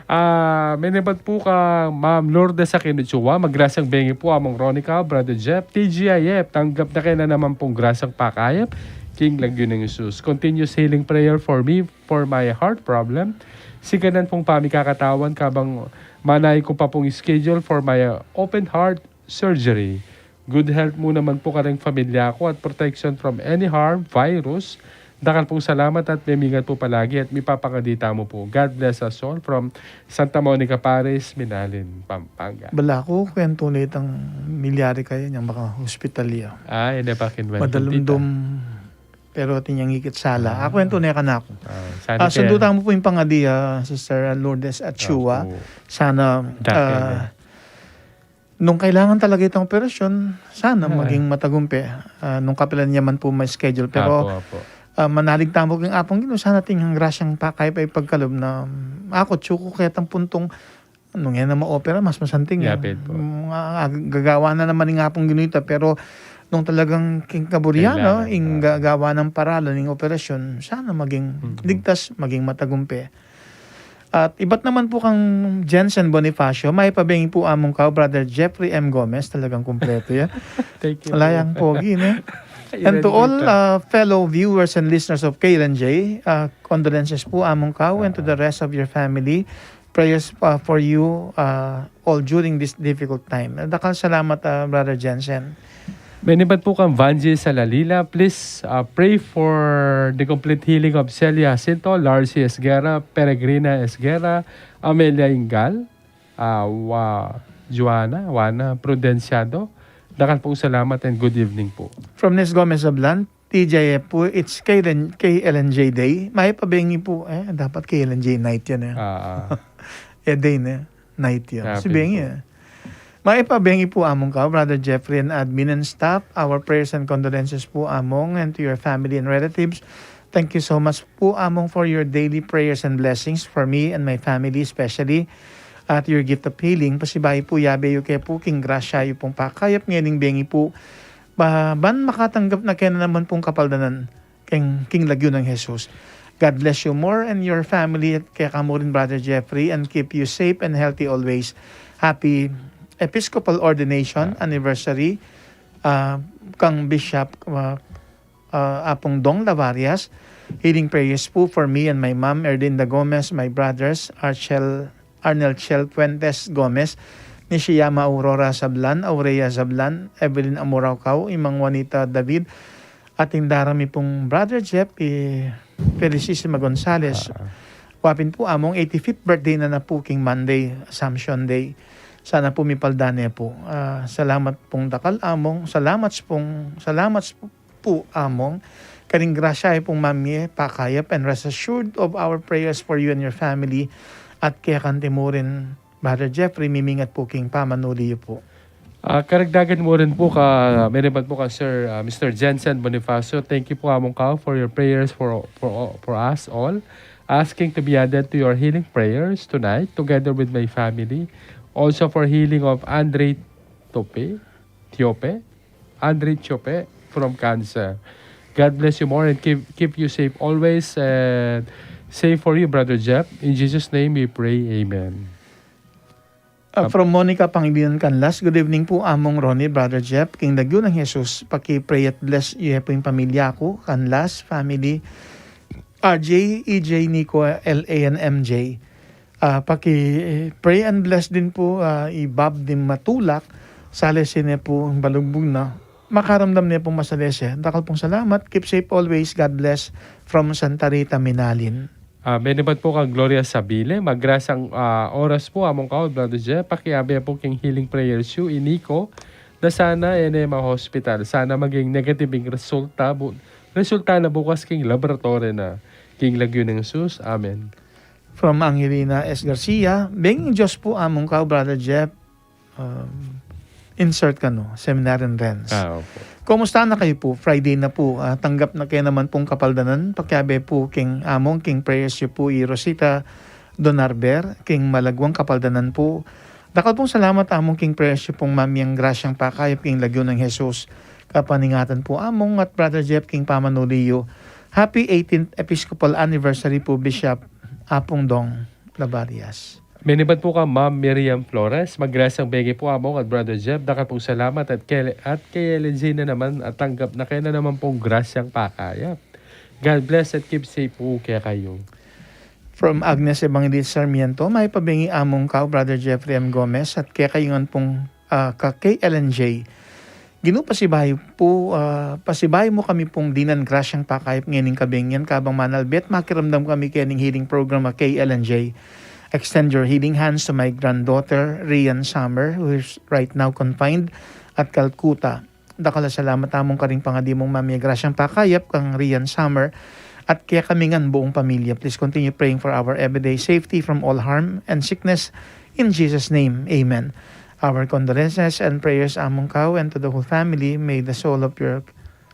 Ah, menebat pu kang Ma'am Lourdes Aquino Chua, magrasang bengi pu Among Ronica, Brother Jeff, T G I F, tanggap na kena naman pung grasang pakayap king lagyu nang Jesus. Continuous healing prayer for me, for my heart problem. Siganan pung pamikakatawan kabang manay ku pa pung schedule for my, uh, open heart surgery. Good health mu naman pu kareng pamilya ku at protection from any harm, virus. Dakal pung salamat at memingat pu palagi at mipapangadi tamu pu. God bless us all from Santa Monica Parish, Minalin, Pampanga. Balaku, kwento na itang milyari kaya nyang maka-hospital ya. Ah, ine pa kinwento. Madalumdum, pero atin yang ikit sala. Ah. Ah, kwento na kanaku. Ah, sana. Ah, kaya sundu tamu pu ing pangadi, ah, Sister Lourdes Achua. Opo. Sana, ah, nung kailangan talaga itang operasyon, sana maging matagumpe. Ah, nung kapilan niya man pu may schedule. Pero, apo, apo. Ah, manalig tamu king Apung Ginu, sana atin yang grasyang pakayap a ipagkalub na, mm, aku, atsu ku ketang puntung, nung e na ma-opera, mas masanting, eh. Yapin po. Mm, ah, ah, gagawan na naman ning Apung Ginu ita, pero nung talagang king kaburian, no, ing ga-, gawan nang paralan ning operasyon, sana maging ligtas, maging matagumpe. At ibat naman pu kang Jensen Bonifacio, mayap a bengi pu Among Kau, Brother Jeffrey M Gomez, talagang kumpleto ya. Thank you po. Ala yang pogi, ne? And to all, uh, fellow viewers and listeners of K L N J, uh, condolences pu Among Kau and to the rest of your family. Prayers, uh, for you, uh, all during this difficult time. Dakal salamat, uh, Brother Jensen. Menebat pu kang Vanji Salalila, please, uh, pray for the complete healing of Celia Jacinto, Larcy Esguerra, Peregrina Esguerra, Amelia Ingal, uh, wa-, Juana, Juana Prudenciado. Dakal pung salamat and good evening po. From Nes Gomez Sablan, T J F pu, it's K L N, K L N J Day. Mayap a bengi pu, eh, dapat K L N J night yan, eh. Ah, ah. Eh, day na, night yan. Happy si bengi, po, eh. Mayap a bengi pu Among Kau, Brother Jeffrey and admin and staff. Our prayers and condolences pu Among and to your family and relatives. Thank you so much pu Among for your daily prayers and blessings for me and my family especially. At your gift of healing. Pasibayu pu, yabe yu ke pu king grasya yu pung pakayap ngening bengi pu. Ba, ban makatanggap na kena naman pung kapaldanan king, king lagyu nang Jesus. God bless you more and your family at kekamu rin, Brother Jeffrey, and keep you safe and healthy always. Happy Episcopal Ordination anniversary, ah, kang Bishop, ah, ah, Apung Dong Lavarias. Healing prayers pu for me and my mom, Erlinda Gomez, my brothers, Archel Arnel Chel Fuentes Gomez, Nishiyama Aurora Sablan, Aurea Sablan, Evelyn Amoraucao, Imang Juanita David, at ing dara mi pung Brother Jeff, i Felicissima Gonzalez. Ah. Wa pin pu Among, eighty-fifth birthday na na pu king Monday, Assumption Day. Sana pu mipalda ne pu. Ah, salamat pung dakal Among, salamat pung, salamat pu pu Among, karing grasya yu pung mamie pakayap, and rest assured of our prayers for you and your family. At kaya kanti mu rin, Brother Jeffrey, mimingat pu king pamanuli yu pu. Ah, karagdagan mu rin pu ka, menebat pu ka Sir, ah, Mister Jensen Bonifacio, thank you pu Among Kau for your prayers for, for, for us all. Asking to be added to your healing prayers tonight together with my family. Also for healing of Andre Tope, Tiope, Andre Tiope from cancer. God bless you more and keep, keep you safe always. And safe for you, Brother Jeff. In Jesus' name we pray. Amen. Ah, from Monica Pangilinan Canlas, "Good evening po, Among Ronnie, Brother Jeff, king lagyu nang Jesus, paki-pray at bless ye po ing pamilya ku, Canlas family, R J, E J, Nico, L A, and M J." Ah, paki-pray and bless din po, ah, i Bob din Matulak, sale sine po balugbug na, makaramdam ne pong masalese. Dakal pong salamat, keep safe always, God bless, from Santa Rita, Minalin. Ah, menibat po kang Gloria Sabile, "Magrasang, ah, oras po, Among Kau, Brother Jeff, pakiabe po king healing prayers yu i Nico, na sana e ne ma-hospital, sana maging negative ing resulta, bu-, resulta na bukas king laboratory na, king lagyu nang Jesus, amen." From Angelina S Garcia, "Benging Diyos po, Among Kau, Brother Jeff." Um, insert kanu, Seminarian Renz. Ah, opo. "Kumusta na kayu po? Friday na po. Ah, tanggap na ke naman pong kapaldanan. Pakiabe po king Among, king prayers yu po i Rosita Donarber, king malagwang kapaldanan po. Dakal pong salamat, Among, king prayers yu pong mamyang grasyang pakayap king lagyu nang Jesus. Kapaningatan po, Among at Brother Jeff, king pamanuli yu. Happy eighteenth Episcopal Anniversary po, Bishop Apong Dong Labarias." Menibat po kang Ma'am Miriam Flores, "Magrasang bege po, Among at Brother Jeff, dakal pong salamat at kay, at kay Ellen G na naman at tanggap na ke na naman pong grasyang pakayap. God bless at keep safe po kekayu." From Agnes Evangelista Sarmiento, "Mayap a bengi, Among Kau, Brother Jeffrey M Gomez, at kekayu ngan pong, ah, ka kay Ellen G. Ginu, pasibayu po, ah, pasibayu mu kami pong dinan grasyang pakayap ngening kabengi yan, kabang manalbe at makiramdam kami kening healing program a kay Ellen G. Extend your healing hands to my granddaughter, Rian Summer, who is right now confined at Calcutta. Dakal a salamat, Among, karing pangadi mung mamye grasyang pakayap kang Rian Summer at kekami ngan buong pamilya. Please continue praying for our everyday safety from all harm and sickness. In Jesus' name, amen. Our condolences and prayers, Among Kau, and to the whole family. May the soul of your,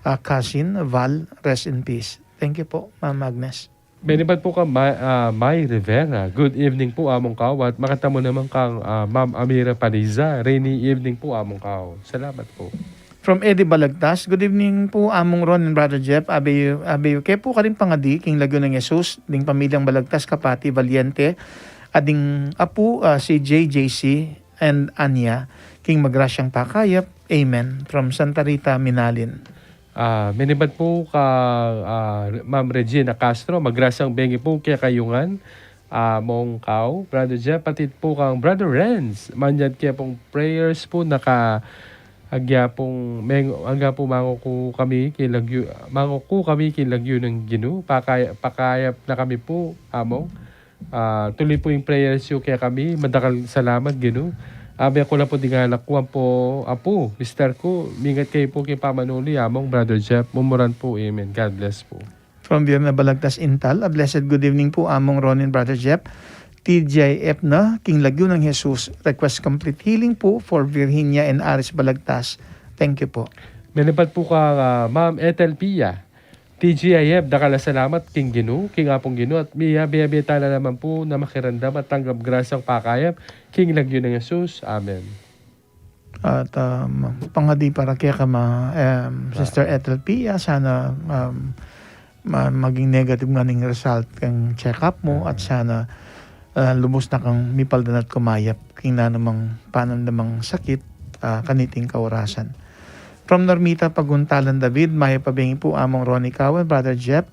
uh, cousin, Val, rest in peace." Thank you po, Ma'am Agnes. Menibat po kang Ma-, ah, May Rivera, "Good evening po, Among Kau, at makatamu naman kang, ah, Ma'am Amira Paniza, rainy evening po, Among Kau." Salamat po. From Eddie Balagtas, "Good evening po, Among Ron and Brother Jeff. Abe yu, abe yu ke po karing pangadi king lagyu nang Jesus, ding pamilyang Balagtas, kapati, Valiente, at ding apu, ah, si J J C and Anya, king magrasyang pakayap. Amen." From Santa Rita, Minalin. Ah, menibat po kang, ah, Ma'am Regina Castro, "Magrasyang benge po kekayu ngan, Among Kau, Brother Jeff, pati po kang Brother Renz. Manyad ke pong prayers po, naka, agya pong meng-, agya po manguku kami king lagyu, manguku kami king lagyu nang Ginu. Pakay-, pakayap na kami po, Among. Ah, tuloy po ing prayers yu kekami. Madakal salamat, Ginu. Abe ku la po ding anak ku ampo apu, mister ku, mingat kayu po king pamanuli, Among, Brother Jeff, mumuran po. Amen. God bless po." From Virna Balagtas Intal, "A blessed good evening po, Among Ronin, Brother Jeff. T G I F na king lagyu nang Jesus. Request complete healing po for Virginia and Aris Balagtas. Thank you po." Menibat po kang, ah, Ma'am Ethel Pia, "T G I F, dakal a salamat king Ginu, king Apung Ginu, at miyabe-yabe tana naman po na makiramdam at tanggap grasyang pakayap king lagyu nang Jesus. Amen." At, um, pangadi para keka ma-, em, Sister Ethel Pia, sana, um, ma-, maging negative ngan ing result keng check-up mu, at sana, ah, lubus na kang mipaldan at kumayap king nanumang panandamang sakit, ah, kaniting kaurasan. From Normita Paguntalan David, "Mayap a bengi po, Among Ronnie Cowan, Brother Jeff.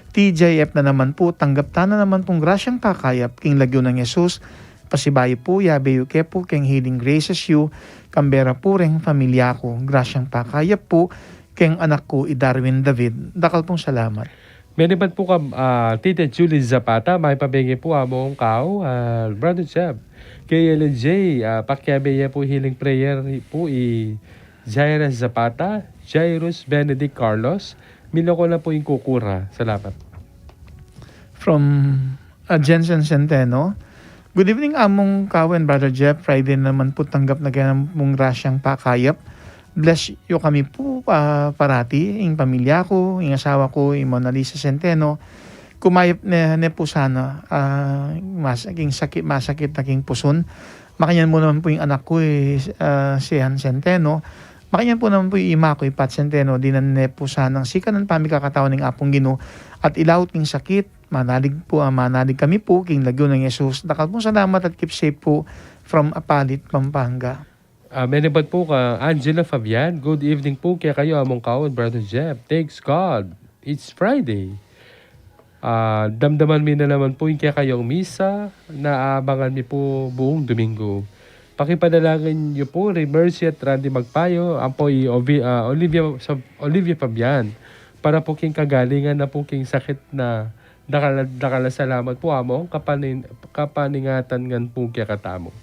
T G I F na naman po, tanggap tana naman pong grasyang pakayap king lagyu nang Jesus. Pasibayu po, yabe yu ke po keng healing graces yu, kambera po reng familia ku. Grasyang pakayap po keng anak ku, i Darwin David. Dakal pong salamat." Menibat po kang, ah, Tita Julie Zapata, "Mayap a bengi po, Among Kau, ah, Brother Jeff. Kay Ellen J, ah, pakiabe ye po healing prayer po i Jairus Zapata, Jairus Benedict Carlos, miloko na po ing kukura." Salamat. From, ah, Jensen Centeno, "Good evening, Among Kau and Brother Jeff. Friday na naman po, tanggap na kaya mung grasyang pakayap. Bless yu kami po, ah, parati, ing pamilya ku, ing asawa ku, i Mona Lisa Centeno. Kumayap ne, ne po sana, ah, mas-, king sakit, masakit na king pusun. Makanyan mu naman po ing anak ku, i, ah, si Han Centeno. Makanyan pu naman pu i Makoy Pat Centeno, dinan ne pu sanang sikanan pamikakatawan ning Apung Ginu, at ilaut king sakit, manalig pu, ah, manalig kami pu, king lagyu nang Jesus. Dakal pung salamat at keep safe pu from Apalit, Pampanga. Ah, menubat pu kang Angela Fabian. Good evening pu kekayu, Among Kao, Brother Jeff. Thanks God, it's Friday. Ah, damdaman mi na naman pu ing kekayung misa na abangan mi pu buung Domingo. Pakipanalangin yu pu ring Mercy at Randy Magpayo, ampo i Ovi-, ah, Olivia, sa, Olivia Fabian. Para pu king kagalingan na pu king sakit na. Dakal, dakal a salamat pu, Among, kapanin-, kapaningatan ngan pu kekatamu.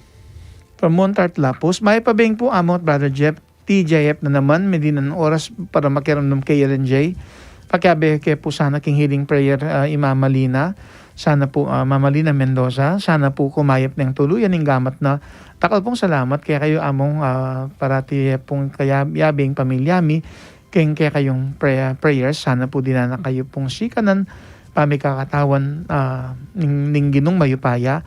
From Montart Lapus, mayap a bengi pu, Among at Brother Jeff. T J F na naman, madinan oras para makiramdam kay Ellen J. Pakiabe ke pu sana king healing prayer, ah, i Mama Lina. Sana pu, ah, Mama Lina Mendoza, sana pu kumayap neng tuluyan ing gamat na. Dakal pung salamat kekayu, Among, ah, parati pung kayabe ing pamilya mi king kekayung pray-, prayers. Sana pu dinan na kayu pung sikanan pamikakatawan, ah, ning, ning Ginung mayupaya,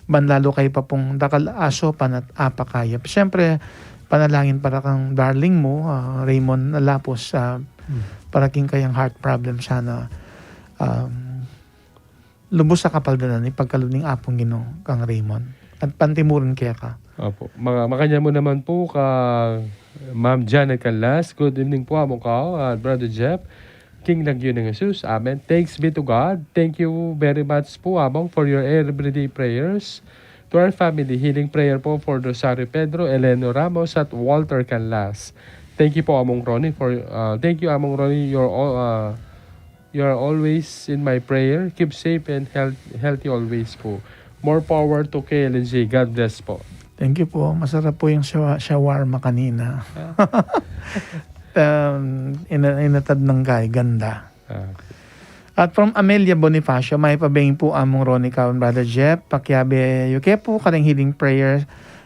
ban lalu kayu pa pung dakal a saupan at apakayap. Siyempre, panalangin para kang darling mu, ah, Raymond Lapus, ah, para king kayang heart problem sana, um, lubus a kapaldanan ipagkalub ning Apung Ginu kang Raymond. At pantimurin keka. Opo. Maka-, makanyan mu naman pu kang Ma'am Janet Canlas. Good evening pu, Among Kao at Brother Jeff. King lagyu nang Jesus. Amen. Thanks be to God. Thank you very much pu, Among, for your everyday prayers. To our family, healing prayer po for Rosario Pedro, Eleno Ramos, at Walter Canlas. Thank you po, Among Ronnie, for, uh, thank you, Among Ronnie. You're all, uh, you are always in my prayer. Keep safe and health, healthy always po. More power to K L N J. God bless po. Thank you po. Masarap po yung shawa-, shawarma kanina. Ah. Um, ina-, inatad ng guy, ganda. Ah. At from Amelia Bonifacio, mayap a bengi pu, Among Ronnie, Kao, Brother Jeff. Pakiabe yu ke pu karing healing prayer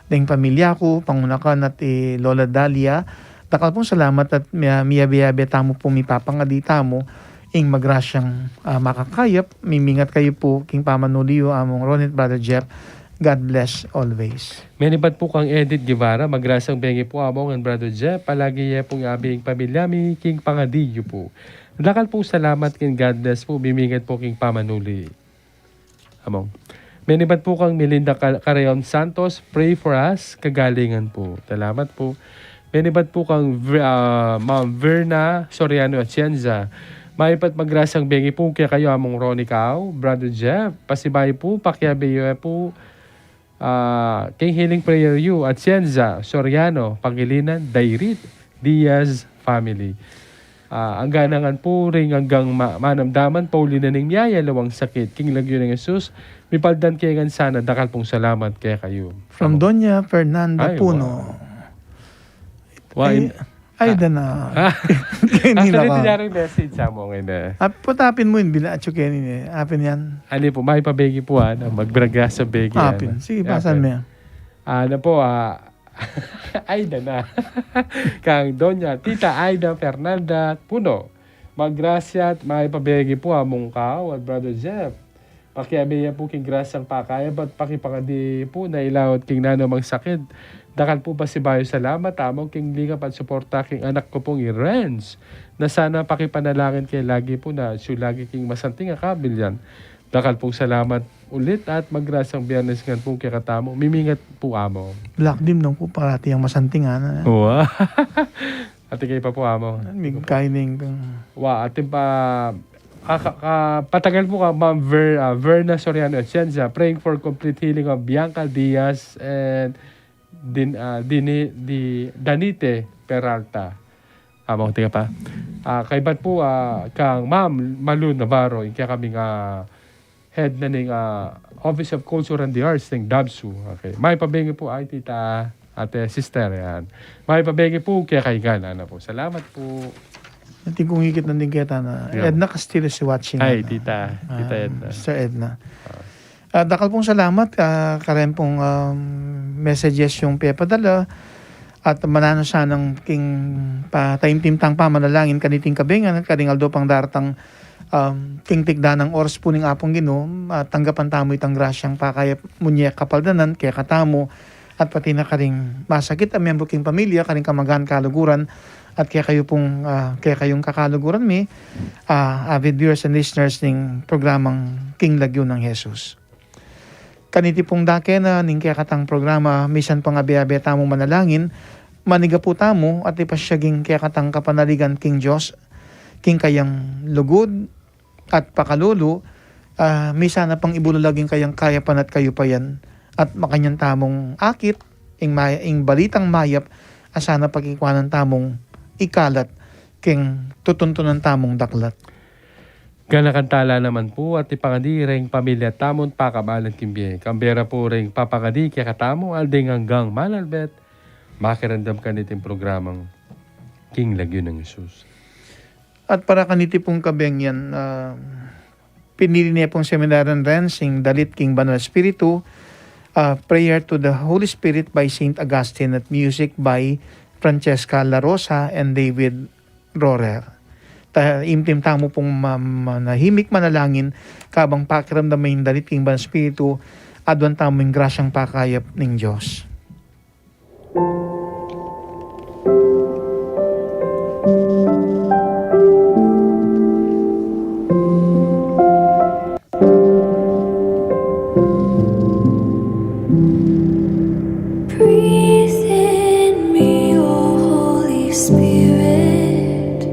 ding pamilya ku, pangunakan at i Lola Dalia. Dakal pung salamat at mi-, miyabe-yabe tamu pu, mipapangadi tamu ing magrasyang, ah, makakayap. Mimingat kayu pu king pamanuli yu, Among Ronnie at Brother Jeff. God bless always. Menubat pu kang Edith Guevara, magrasyang bengi pu, Among and Brother Jeff. Palagi ye pung abe ing pamilya mi king pangadi yu pu. Dakal pung salamat king God bless pu, mimingat pu king pamanuli. Among. Menubat pu kang Melinda Cal-, Carreon Santos, pray for us, kagalingan pu. Salamat pu. Menubat pu kang Ver-, ah, Ma'am Verna Soriano Atienza. Mayap at magrasyang bengi pu kekayu, Among Ronnie, Kao, Brother Jeff. Pasibayu pu, pakiabe yu pu, ah, king healing prayer yu, Atienza Soriano, Pangilinan, Dairit, Diaz family. Ah, angga na ngan pu ring anggang ma-, manamdaman, pauli na ning miyayalawang sakit. King lagyu nang Jesus, mipaldan ke ngan sana, dakal pung salamat kekayu. From Doña Fernanda Puno. Wa, ay, in-, ay, ah, da na. Ah. Kanina actually, ka. Tinyari message sa mo ngayon eh. Ah, patapin mo yun, bila atsu kanina eh. Apin yan. Ano po, may pabegi po, ah, na magbraga sa begi, ah, apin. Sige, pasan mo yan. Ano po, ah, Ay, da na. Kang Doña Tita Aida Fernanda Puno. Magrasya at maipabegi pu, Among Kao at Brother Jeff. Pakiabe ya pu king grasyang pakayap at pakipangadi pu na ilaut king nanumang sakit. Dakal pu pasibayu salamat, Among, king lingap at suporta king anak ku pung i Renz. Na sana pakipanalangin ke lagi pu na atsu lagi king masanting a kabilyan. Dakal pung salamat ulit at magrasyang Biyernes ngan pu kekatamu. Mimingat pu, Among. Black Dim nung pu parati yang masanting, ana. Wa. Ati kay pa pu, Among. Migkaining kang wa, atin pa, ka, ka, ka, patagal pu kang Ma'am Ver-, ah, Verna Soriano Atienza, praying for complete healing of Bianca Diaz and Din-, ah, Dini-, Di-, Danite Peralta. Among, tingga pa. Ah, kaybat pu, ah, kang Ma'am Malu Navarro, ing kekaming, ah, head na ning, ah, Office of Culture and the Arts ning DABSU. Okay. Maipabegi pu, ay, tita, ate, sister, yan. Maipabegi pu kekayu ngan, ana pu. Salamat pu. Atin kung ikit na din keta na. Yeah. Edna Castillo is watching. Ay, tita. Tita Edna. Ah, Mister Edna. Ah. Ah, dakal pung salamat, ah, kareng pung, um, messages yung pepadala. At mananu sanang king pataimtim tang pamanalangin kaniting kabengan at karing aldo pang daratang, um, king tikdan nang oras pu ning Apung Ginu, ah, tanggapan tamu itang grasyang pakayap, munyek, kapaldanan kekatamu, at pati na karing masakit a miyembro king pamilya, karing kamag-anak, kaluguran, at kekayu pung, ah, kekayung kakaluguran mi, ah, avid viewers and listeners ning programang King Lagyu nang Jesus. Kaniti pung dake na ning kekatang programa, misan pang abe-abe tamung manalangin, manigapu tamu at ipasyag ing kekatang kapanaligan king Dios, king kayang lugud at pakalulu, ah, misan na pang ibulalag ing kayang kayapan at kayupayan, at makanyan tamung akit ing may-, ing balitang mayap a sana pakikwanan tamung ikalat king tutuntunan tamung daklat. Ganakan tala naman pu at ipangadi reng pamilya tamu't pakabalan king bie. Kambe ra pu reng papangadi kekatamu, alding anggang manalbe at makiramdam kaniting programang King Lagyu nang Jesus. At para kaniti pung kabeng yan, ah, pinili ne pung seminaryan ren sing Dalit king Banal Espiritu, ah, Prayer to the Holy Spirit by Saint Augustine at music by Francesca La Rosa and David Rohrer. Ta-, imtim tamu pung ma-, manahimik manalangin, kabang pakiramdaman ing Dalit king Banal Espiritu, aduan tamu ing grasyang pakayap ning Dios. Breathe in me, O Holy Spirit,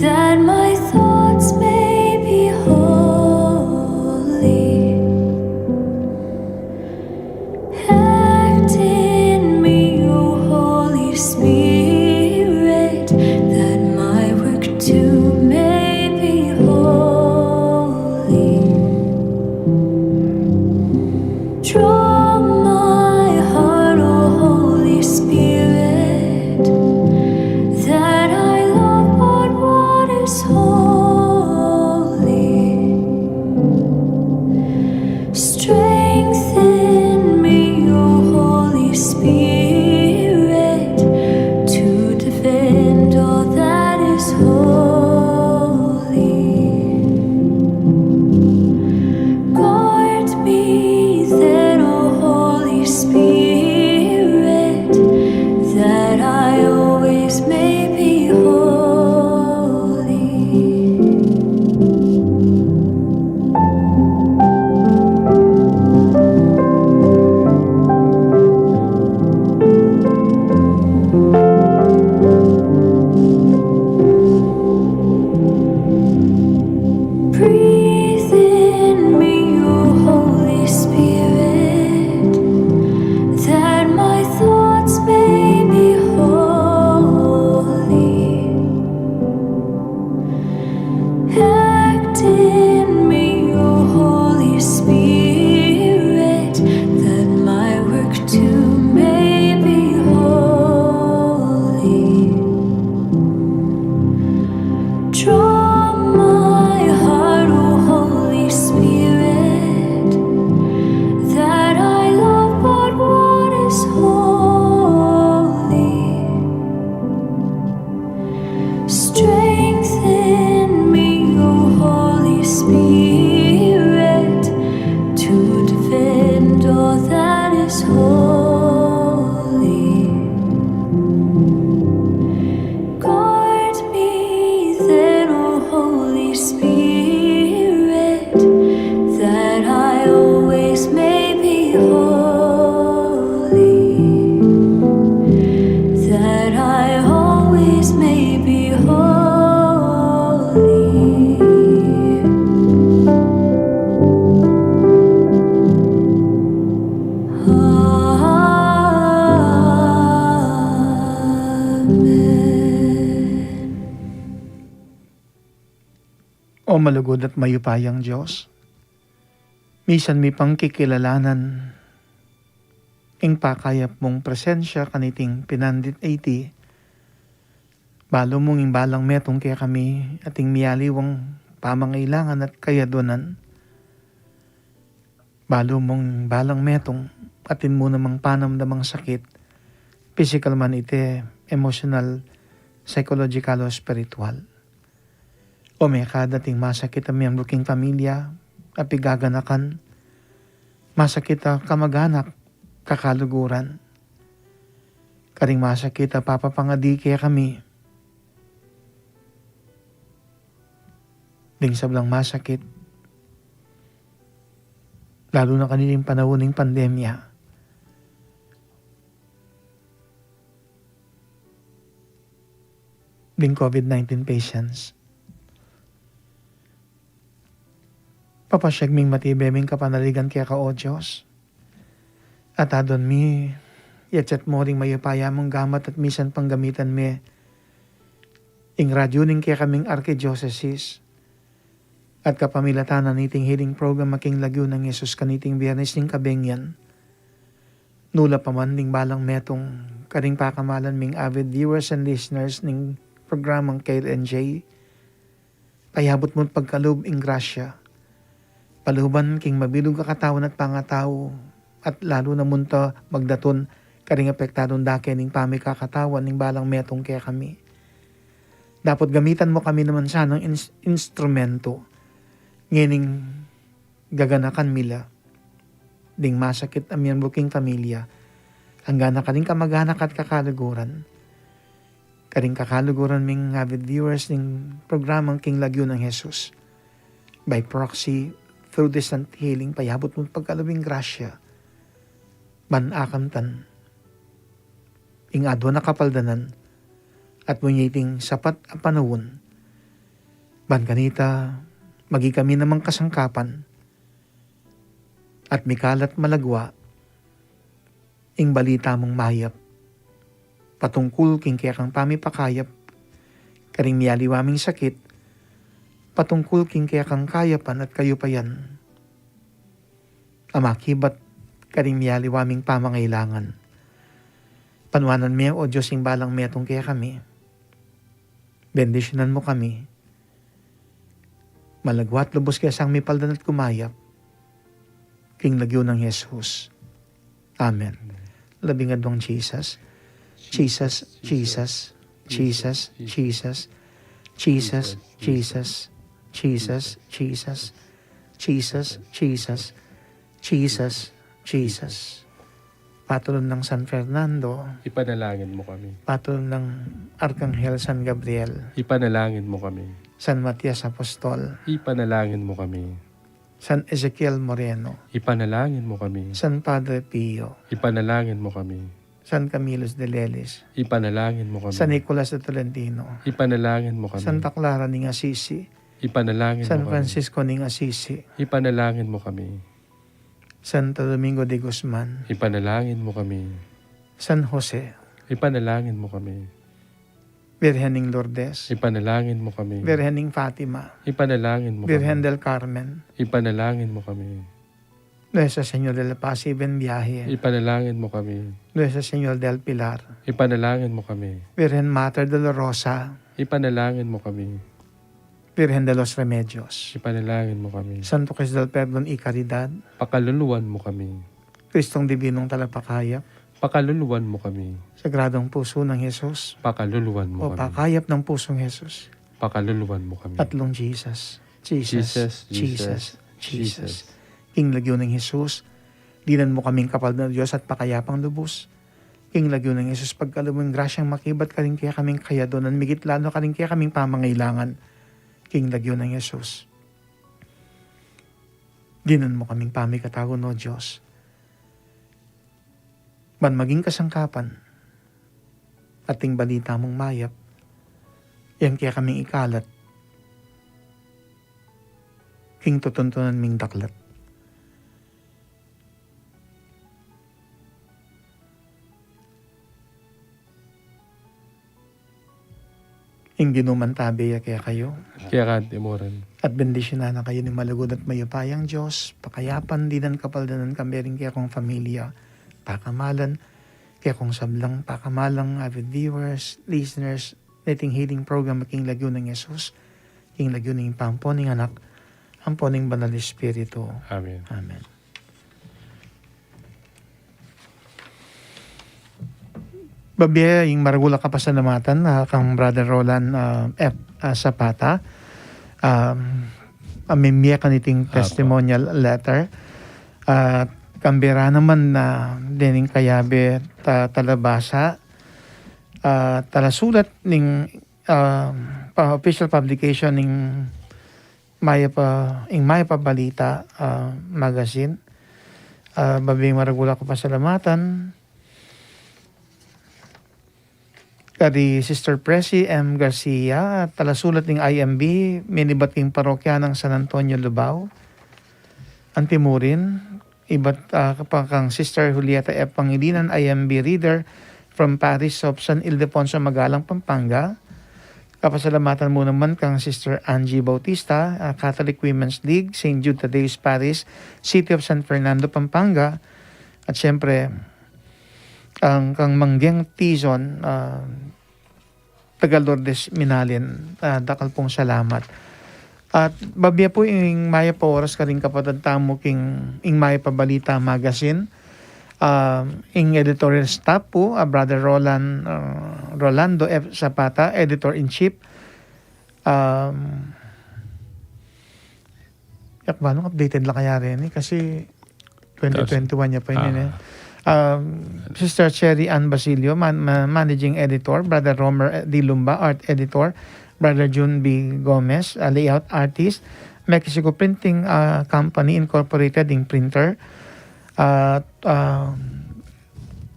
that my thoughts may be holy. Act in me, O Holy Spirit, that my work too may be holy. Draw my heart, O Holy Spirit, that I love but what is holy. Strengthen me, O Holy Spirit, to defend all that is holy. Guard me then, O Holy Spirit, that I always may be holy. Breathe in me, O Holy Spirit, that my thoughts may be holy. Act in me, O Holy Spirit, that my work too may be holy. Draw my heart, O Holy Spirit, that I love but what is holy. Strengthen me, O Holy Spirit, to defend all that is holy. Guard me then, O Holy Spirit, that I always may be holy, that I always may be holy. Amen. O malugud at mayupayang Dios, misan mi pang kikilalanan ing pakayap mung presensya kaniting pinandit a iti, balu mung ing balang metung kekami ating mialiwang pamangailangan at kayaduanan. Balu mung balang metung atin mu namang panamdamang sakit, pisikal man iti, emosyonal, psychological, o espiritual. O mekad ating masakit a miyembru king pamilya a pigaganakan, masakit a kamag-anak, kakaluguran, karing masakit a papapangadi kekami ding sablang masakit, lalu na kaniting panaun ning pandemya ding COVID nineteen patients. Papasyag ming matibe ming kapanaligan keka, O Dios. At adwan mi, yachat mo ring mayupaya mung gamat at misan pang gamitan me ing radyu ning kekaming arkidiosesis at kapamilatan na niting healing program a King Lagyu nang Jesus kaniting Biernes ning Kabengyan. Nula pa man ding balang metung karing pakamalan ming avid viewers and listeners ning programang K L N J, payabut mu't pagkalub ing grasya, paluban king mabilug a katawan at pangatau, at lalu na munta magdatun karing apektadung dake ning pamikakatawan ning balang metung kekami. Dapot gamitan mu kami naman sanang ins-, instrumento ngening gaganakan mi la ding masakit a miyembru king pamilya, angga na karing kamaganak at kakaluguran, karing kakaluguran ming avid viewers ning programang King Lagyu nang Jesus. By proxy, through distant healing, payabut mu't pagkalub ing grasya ban akamtan ing adwan a kapaldanan at munya iting sapat a panaun, ban kanita maging kami namang kasangkapan at mikalat malagwa ing balita mung mayap patungkul king kekang pamipakayap karing mialiwa ming sakit, patungkul king kekang kayapan at kayupayan a makibat karing mialiwa ming pamangailangan. Panuanan me, O Dios, ing balang metung kekami. Bendisyunan mu kami malagwa at lubus kayang mipaldan at kumayap. King Lagyu nang Jesus. Amen. Labing adwang Jesus. Jesus, Jesus, Jesus, Jesus, Jesus, Jesus, Jesus, Jesus, Jesus, Jesus, Jesus, Jesus. Patron nang San Fernando. Ipanalangin mo kami. Patron nang Arkanghel San Gabriel. Ipanalangin mo kami. San Matias Apostol. Ipanalangin mo kami. San Ezekiel Moreno. Ipanalangin mo kami. San Padre Pio. Ipanalangin mo kami. San Camilo de Lelis. Ipanalangin mo kami. San Nicolas de Tolentino. Ipanalangin mo kami. Santa Clara ning Assisi. Ipanalangin mo kami. San Francisco ning Assisi. Ipanalangin mo kami. Santo Domingo de Guzman. Ipanalangin mo kami. San Jose. Ipanalangin mo kami. Birhen ning Lourdes. Ipanalangin mo kami. Birhen ning Fatima. Ipanalangin mo kami. Birhen del Carmen. Ipanalangin mo kami. Nuestra Señora de la Paz y Buen Viaje. Ipanalangin mo kami. Nuestra Señora del Pilar. Ipanalangin mo kami. Birhen Mater Dolorosa. Ipanalangin mo kami. Birhen de los Remedios. Ipanalangin mo kami. Santo Cristo del Perdon y Caridad. Pakaluluan mo kami. Kristong Dibinong Talapakayap. Pakaluluan mo kami. Sagradong Puso ng Jesus. Pakaluluan mo kami. O pakayap ng Pusong Jesus. Pakaluluan mo kami. Tatlong Jesus. Jesus, Jesus, Jesus, Jesus. King Lagyu nang Jesus, dinan mu kaming kapaldanan, Dios, at pakayapang lubus. King Lagyu nang Jesus, pagkalub mung grasyang makibat karing kekaming kayadunan, migit lalu karing kekaming pamangailangan. King Lagyu nang Jesus, dinan mu kaming pamikatagun, O Dios, ban maging kasangkapan at ing balita mung mayap, yang kekaming ikalat king tutuntunan ming daklat. Ing Ginu mantabe ya kekayu. Kaya ka, Timoran. At bendisyunan na kayu ning malugud at mayupayang Dios, pakayapan, dinan, kapaldanan, kambe ring kekong familia, pakamalan, kekong sablang pakamalan, avid viewers, listeners, niting healing program, King Lagyu nang Jesus, King Lagyu ning Ibpa, ampo ning Anak, ampo ning Banal Espiritu. Amen. Amen. Babie ing maragul a kapasalamatan, ah, kang Brother Roland, ah, F, ah, Zapata, um, a mimie kaniting testimonial letter. Ah, Kambira naman na dening kayabe ta-, talabasa, ah, talasulat ning, ah, pa-, official publication ning Mayap a, ing Mayap a Balita, ah, magazine. Ah, babie maragul a kapasalamatan kari Sister Presi M Garcia, talasulat ning I M B, minibat king parokya nang San Antonio, Lubao, Antimurin, ibat, ah, kapa kang Sister Julieta F Pangilinan, I M B reader from Parish of San Ildefonso, Magalang, Pampanga. Kapasalamatan mu naman kang Sister Angie Bautista, ah, Catholic Women's League, Saint Jude Thaddeus Parish, City of San Fernando, Pampanga. At siyempre, ang kang Manggeng Tizon, ah, taga Lourdes, Minalin, ah, dakal pung salamat. At babie pu ing mayap a oras karing kapatad tamu king ing Mayap a Balita magazine. Ah, ing editorial staff pu, ah, Brother Roland, ah, Rolando F Zapata, editor-in-chief. Um, Yak ba, nung updated la kaya reni? Kasi twenty twenty-one ya pa ini, eh. Ah. Um, Sister Cherry Ann Basilio, man-, ma-, managing editor, Brother Romer, eh, D Lumba, art editor, Brother Jun B Gomez, ah, layout artist, Mexico Printing, ah, Company Incorporated, ing printer. Ah, um,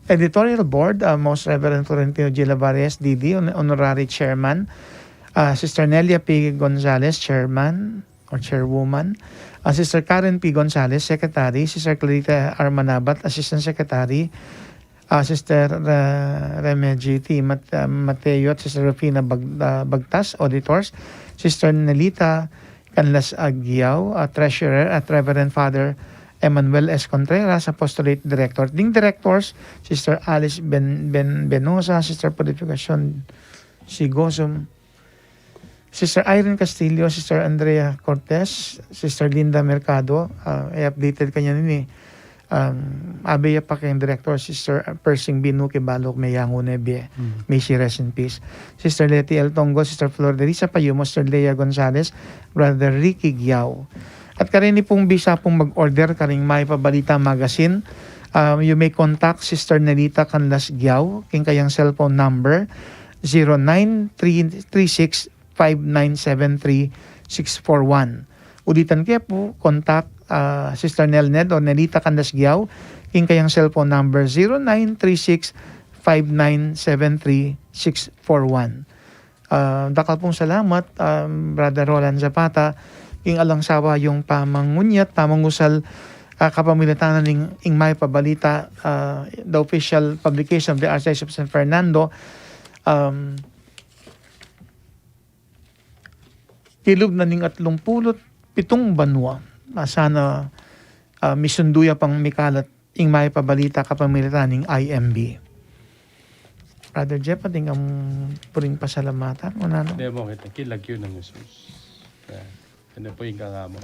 editorial board, ah, Most Reverend Florentino G Lavares, D D, hon-, honorary chairman, ah, Sister Nelia P Gonzalez, chairman, or chairwoman, ah, Sister Karen P Gonzalez, secretary, Sister Clarita R Manabat, assistant secretary, ah, Sister Re-, Remegiti Mat-, ah, Mateo, at Sister Rufina Bag-, ah, Bagtas, auditors, Sister Nelita Canlas Aguiao, ah, treasurer, at Reverend Father Emmanuel S Contreras, apostolate director. Ding directors, Sister Alice Ben-, Ben-, Benosa, Sister Purificacion Sigosum, Sister Irene Castillo, Sister Andrea Cortez, Sister Linda Mercado, ah, e updated kanyan ini. Um, abe ya pa keng director, Sister Persing Binuki, balu ku meyangu ne bie, mm, may she rest in peace. Sister Leti L Tongo, Sister Flor Delisa Payumo, Sister Lea Gonzalez, Brother Ricky Giao. At karini pung bisa pung mag-order karing Mayap a Balita magazine, um, you may contact Sister Nelita Canlas Giao, king kayang cellphone number, zero nine three three six five nine seven three six four one. Ulitan ke pu, contact, ah, Sister Nelned o Nelita Canlas Giao, king kayang cellphone number, zero nine three six five nine seven three six four one. Ah, dakal pung salamat, ah, Brother Roland Zapata, king alang sawa yung pamangunyat, pamangusal, ah, kapamilatan ning ing Mayap a Balita, ah, the official publication of the Archdiocese of San Fernando. Um, kilub na ning atlung pulu't pitung banua, a sana, ah, misundu ya pang mikalat ing Mayap a Balita kapamilatan ning I M B. Brother Jeff, atin kang puring pasalamatan, o nanu? Demo kita, king lagyu nang Jesus. Ya. Ano po yung kangamo?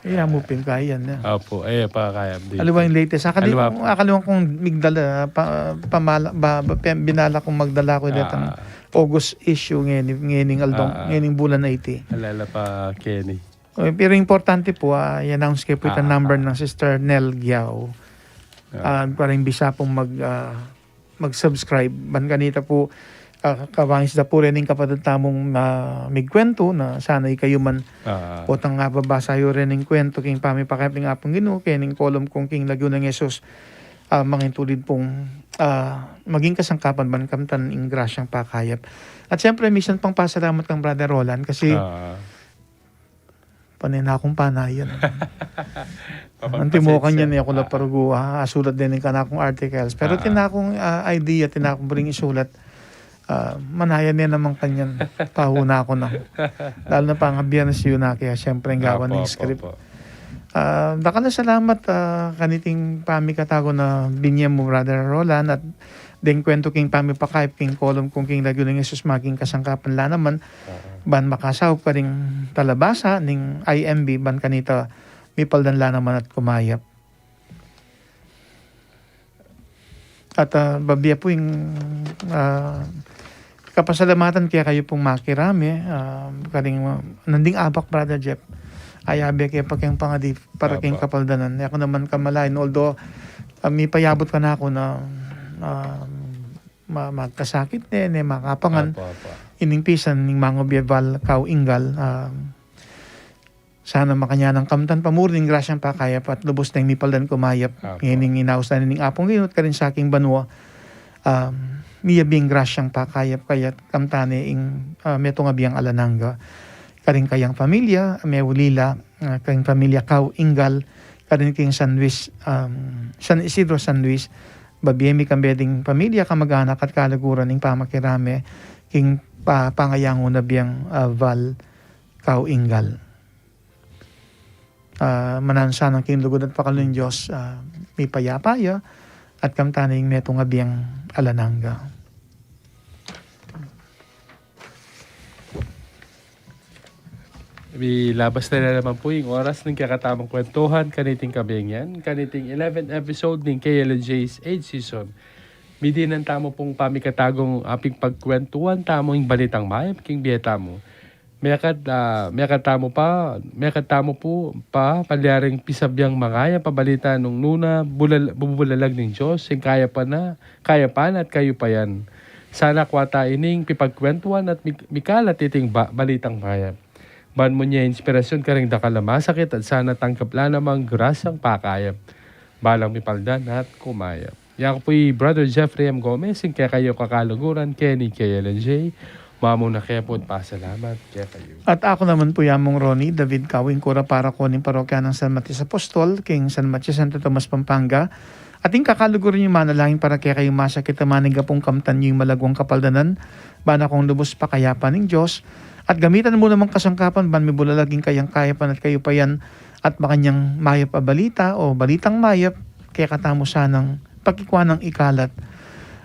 Iya mu pin kayan na. Opo, eh, pa kaya di. Aliwa yung latest. Akali-, aliwa po. Akaliwan kung migdala, pa, pamala, ba, ba, pe-, binala kung magdala ko detang, ah, August issue ngeni, ngening aldong, ah, ah, ngening bulan na iti. Alala pa, Kenny. Eh, pero importante po, ah, i-announce ke pu itang, ah, number, ah, nang Sister Nel Giao. Ah. Ah, para ing bisa pung mag, ah, mag-subscribe. Ban kanita pu, ah, kawangis da pu rening kapatad tamung, ah, migkuwentu na sana ikayu man, ah, potang ababasa yu rening kuwentu king pamipakayap ning Apung Ginu, kening kolom kung king lagyu nang Jesus, ah, mangintulid pung, ah, maging kasangkapan ban kamtan ing grasyang pakayap. At siyempre, misan pang pasalamat kang Brother Roland kasi, ah, pane na kung panayan. Antimo kanyan, eh, aku la, ah, parugu, ah, asulat den ing kanakung articles. Pero, ah, tinakung, ah, idea, tinakung buring isulat. Ah, manayan ne naman kanyan. Pahuna ku na. Lalo na pang Biyernes yu na kaya, siyempre, ang gawa, apo, ning, apo, script. Apo. Ah, dakal a salamat, ah, kaniting pamikatago na binye mu, Brother Roland, at deng kuwentu king pamipakayap king kolom kung king lagyu nang Jesus maging kasangkapan la naman, ah, ban makasaup karing talabasa ning I M B, ban kanita mipaldan la naman at kumayap. At, ah, babie pu ing, ah, kapasalamatan kekayu pung makirame, ah, karing, ah, nanding abak, Brother Jeff. Ayabe ke pa keng pangadi para keng kapaldanan. E ku naman kamalain, although, ah, mipayabut kanaku na, ah, ma-, magkasakit ne, ne makapangan. Ining pisan ning mangubie Val kau Inggal, ah, sana makanyan nang kamtan pa muri ning grasyang pakayap at lubus neng mipaldan kumayap. Ngening inaus na ning Apung Ginu at karin sa king banua, ah, miyabe ing grasyang pakayap kaya at kamtan ne ing, ah, metung a biang alang angga. Karing kayang pamilya, meuli la, ah, karing pamilya kau Inggal, karing king San Luis, um, San Isidro, San Luis, babie mi kambe ding pamilya, kamag-anak at kaluguran ning pamakirame king pa-, pangayangu na biang, ah, Val kau Inggal. Ah, mananu sana king lugud at pakalulu ning Dios, ah, mipayapa ya, at kamtan ne ing metung a biang alang angga. Milabas na naman pu ing oras ning kekatamung kwentuhan kaniting kabing yan, kaniting eleventh episode ning K L J's eighth season. Midinan tamu pung pamikatagung apigpagkwentuhan tamu ing balitang mayap king bie tamu. Mekad, ah, mekad tamu pa, mekad tamu pu pa palyaring pisabiang mangayap a balita nung nuna bulal-, bubulalag ning Dios ing kayapan na, kayapan at kayupayan. Sana kwa ta ining pipagkwentuhan at mi-, mikalat iting ba-, balitang mayap. Ban munya inspirasyon karing dakal a masakit at sana tanggap la namang grasyang pakayap. Balang mipaldan at kumayap. Yaku pu i Brother Jeffrey M Gomez, ing kekayu kakaluguran, keni K L J, mamuna ke pu at pasalamat kekayu. At aku naman pu i Among Ronnie David Kawing, kura paroko ning parokya nang San Matias Apostol, king San Matias, Santo Tomas, Pampanga. At ing kakaluguran yu manalangin para kekayu masakit a maniga pung kamtan yu ing malagwang kapaldanan, bana kung lubus pakayapan ning Dios, at gamitan mu namang kasangkapan ban mibulalag ing kayang kayapan at kayupayan, at makanyang mayap a balita o balitang mayap, kekatamu sanang pakikwa nang ikalat.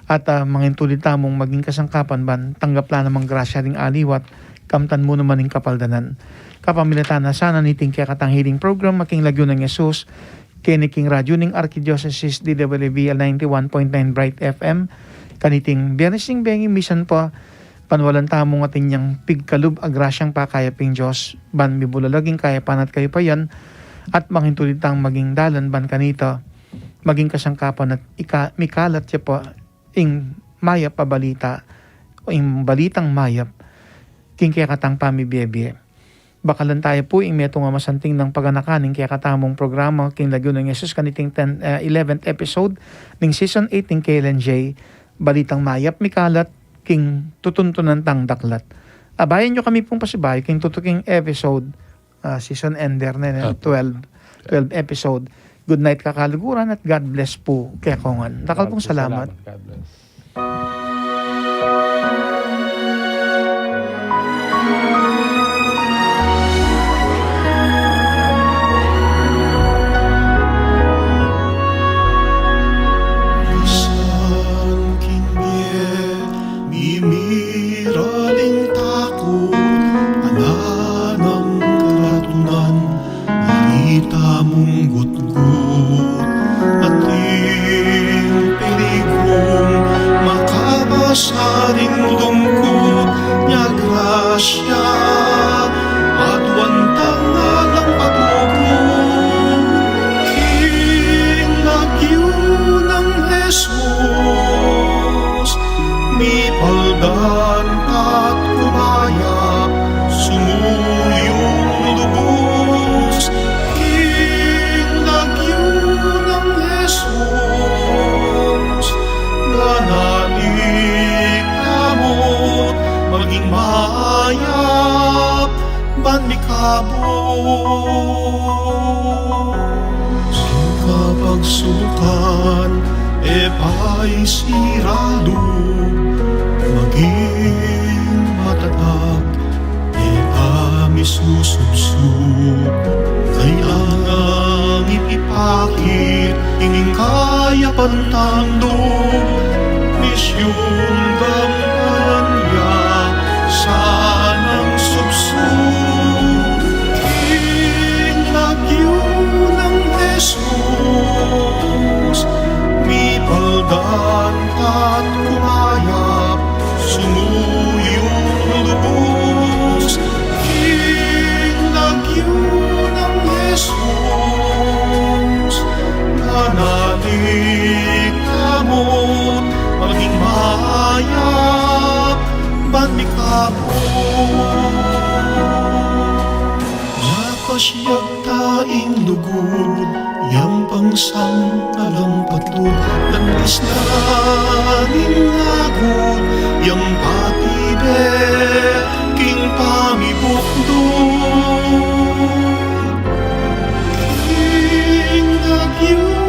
At, ah, mangintulid tamung maging kasangkapan ban tanggap la namang grasya ring aliwa at kamtan mu naman ing kapaldanan. Kapamilatan na sana niting kekatang healing program a king lagyu nang Jesus, keni king radyu ning Archdiocese D W V L ninety-one point nine Bright F M, kaniting Biernes ning bengi misan pa, panwalan tamung atin yang pigkalub a grasyang pakayap ing Dios, ban mibulalag ing kayapan at kayupayan, at mangintulid tang maging dalan ban kanita, maging kasangkapan at ika-, mikalat ya pa ing mayap a balita, o ing balitang mayap, king kekatang pamibiebie. Bakalan taya pu ing metung a masanting nang paganakan ning kekatamung programa, king lagyu nang Jesus, kaniting ten, eh, eleventh episode ning season eight ning K L J, Balitang Mayap Mikalat, king tutuntunan tang daklat. Abayan yu kami pung pasibayu king tutuking episode, ah, season ender na, eh, twelve, twelve episode. Good night, kakaluguran, at God bless pu kekongan. Dakal pung salamat. God bless. Misan king bie, mimira ling takut, ala nang karatunan, Balita mung gutgut, ating peligrung makabasa ring lungkut nya grasya, at wantang alang patugut king lagyu nang Jesus. Mipaldan ka't kumayap, sumuyung lubus king lagyu nang Jesus. Manatili tamu't maging mayap, ban mikabus. King kapagsukan, e pay siralu, maging matatag, e kami susubsub. Kailangan ipakit ining kayapan tang lub, misyun dang kanya sanang subsub. King lagyu nang Jesus, mipaldan ka't kumayap, sumuyung lubus king lagyu Siyag ta ing lugud, yang pangsang alang patud, nang disnan ing agud, yang patibe king pamibukdud. King agyu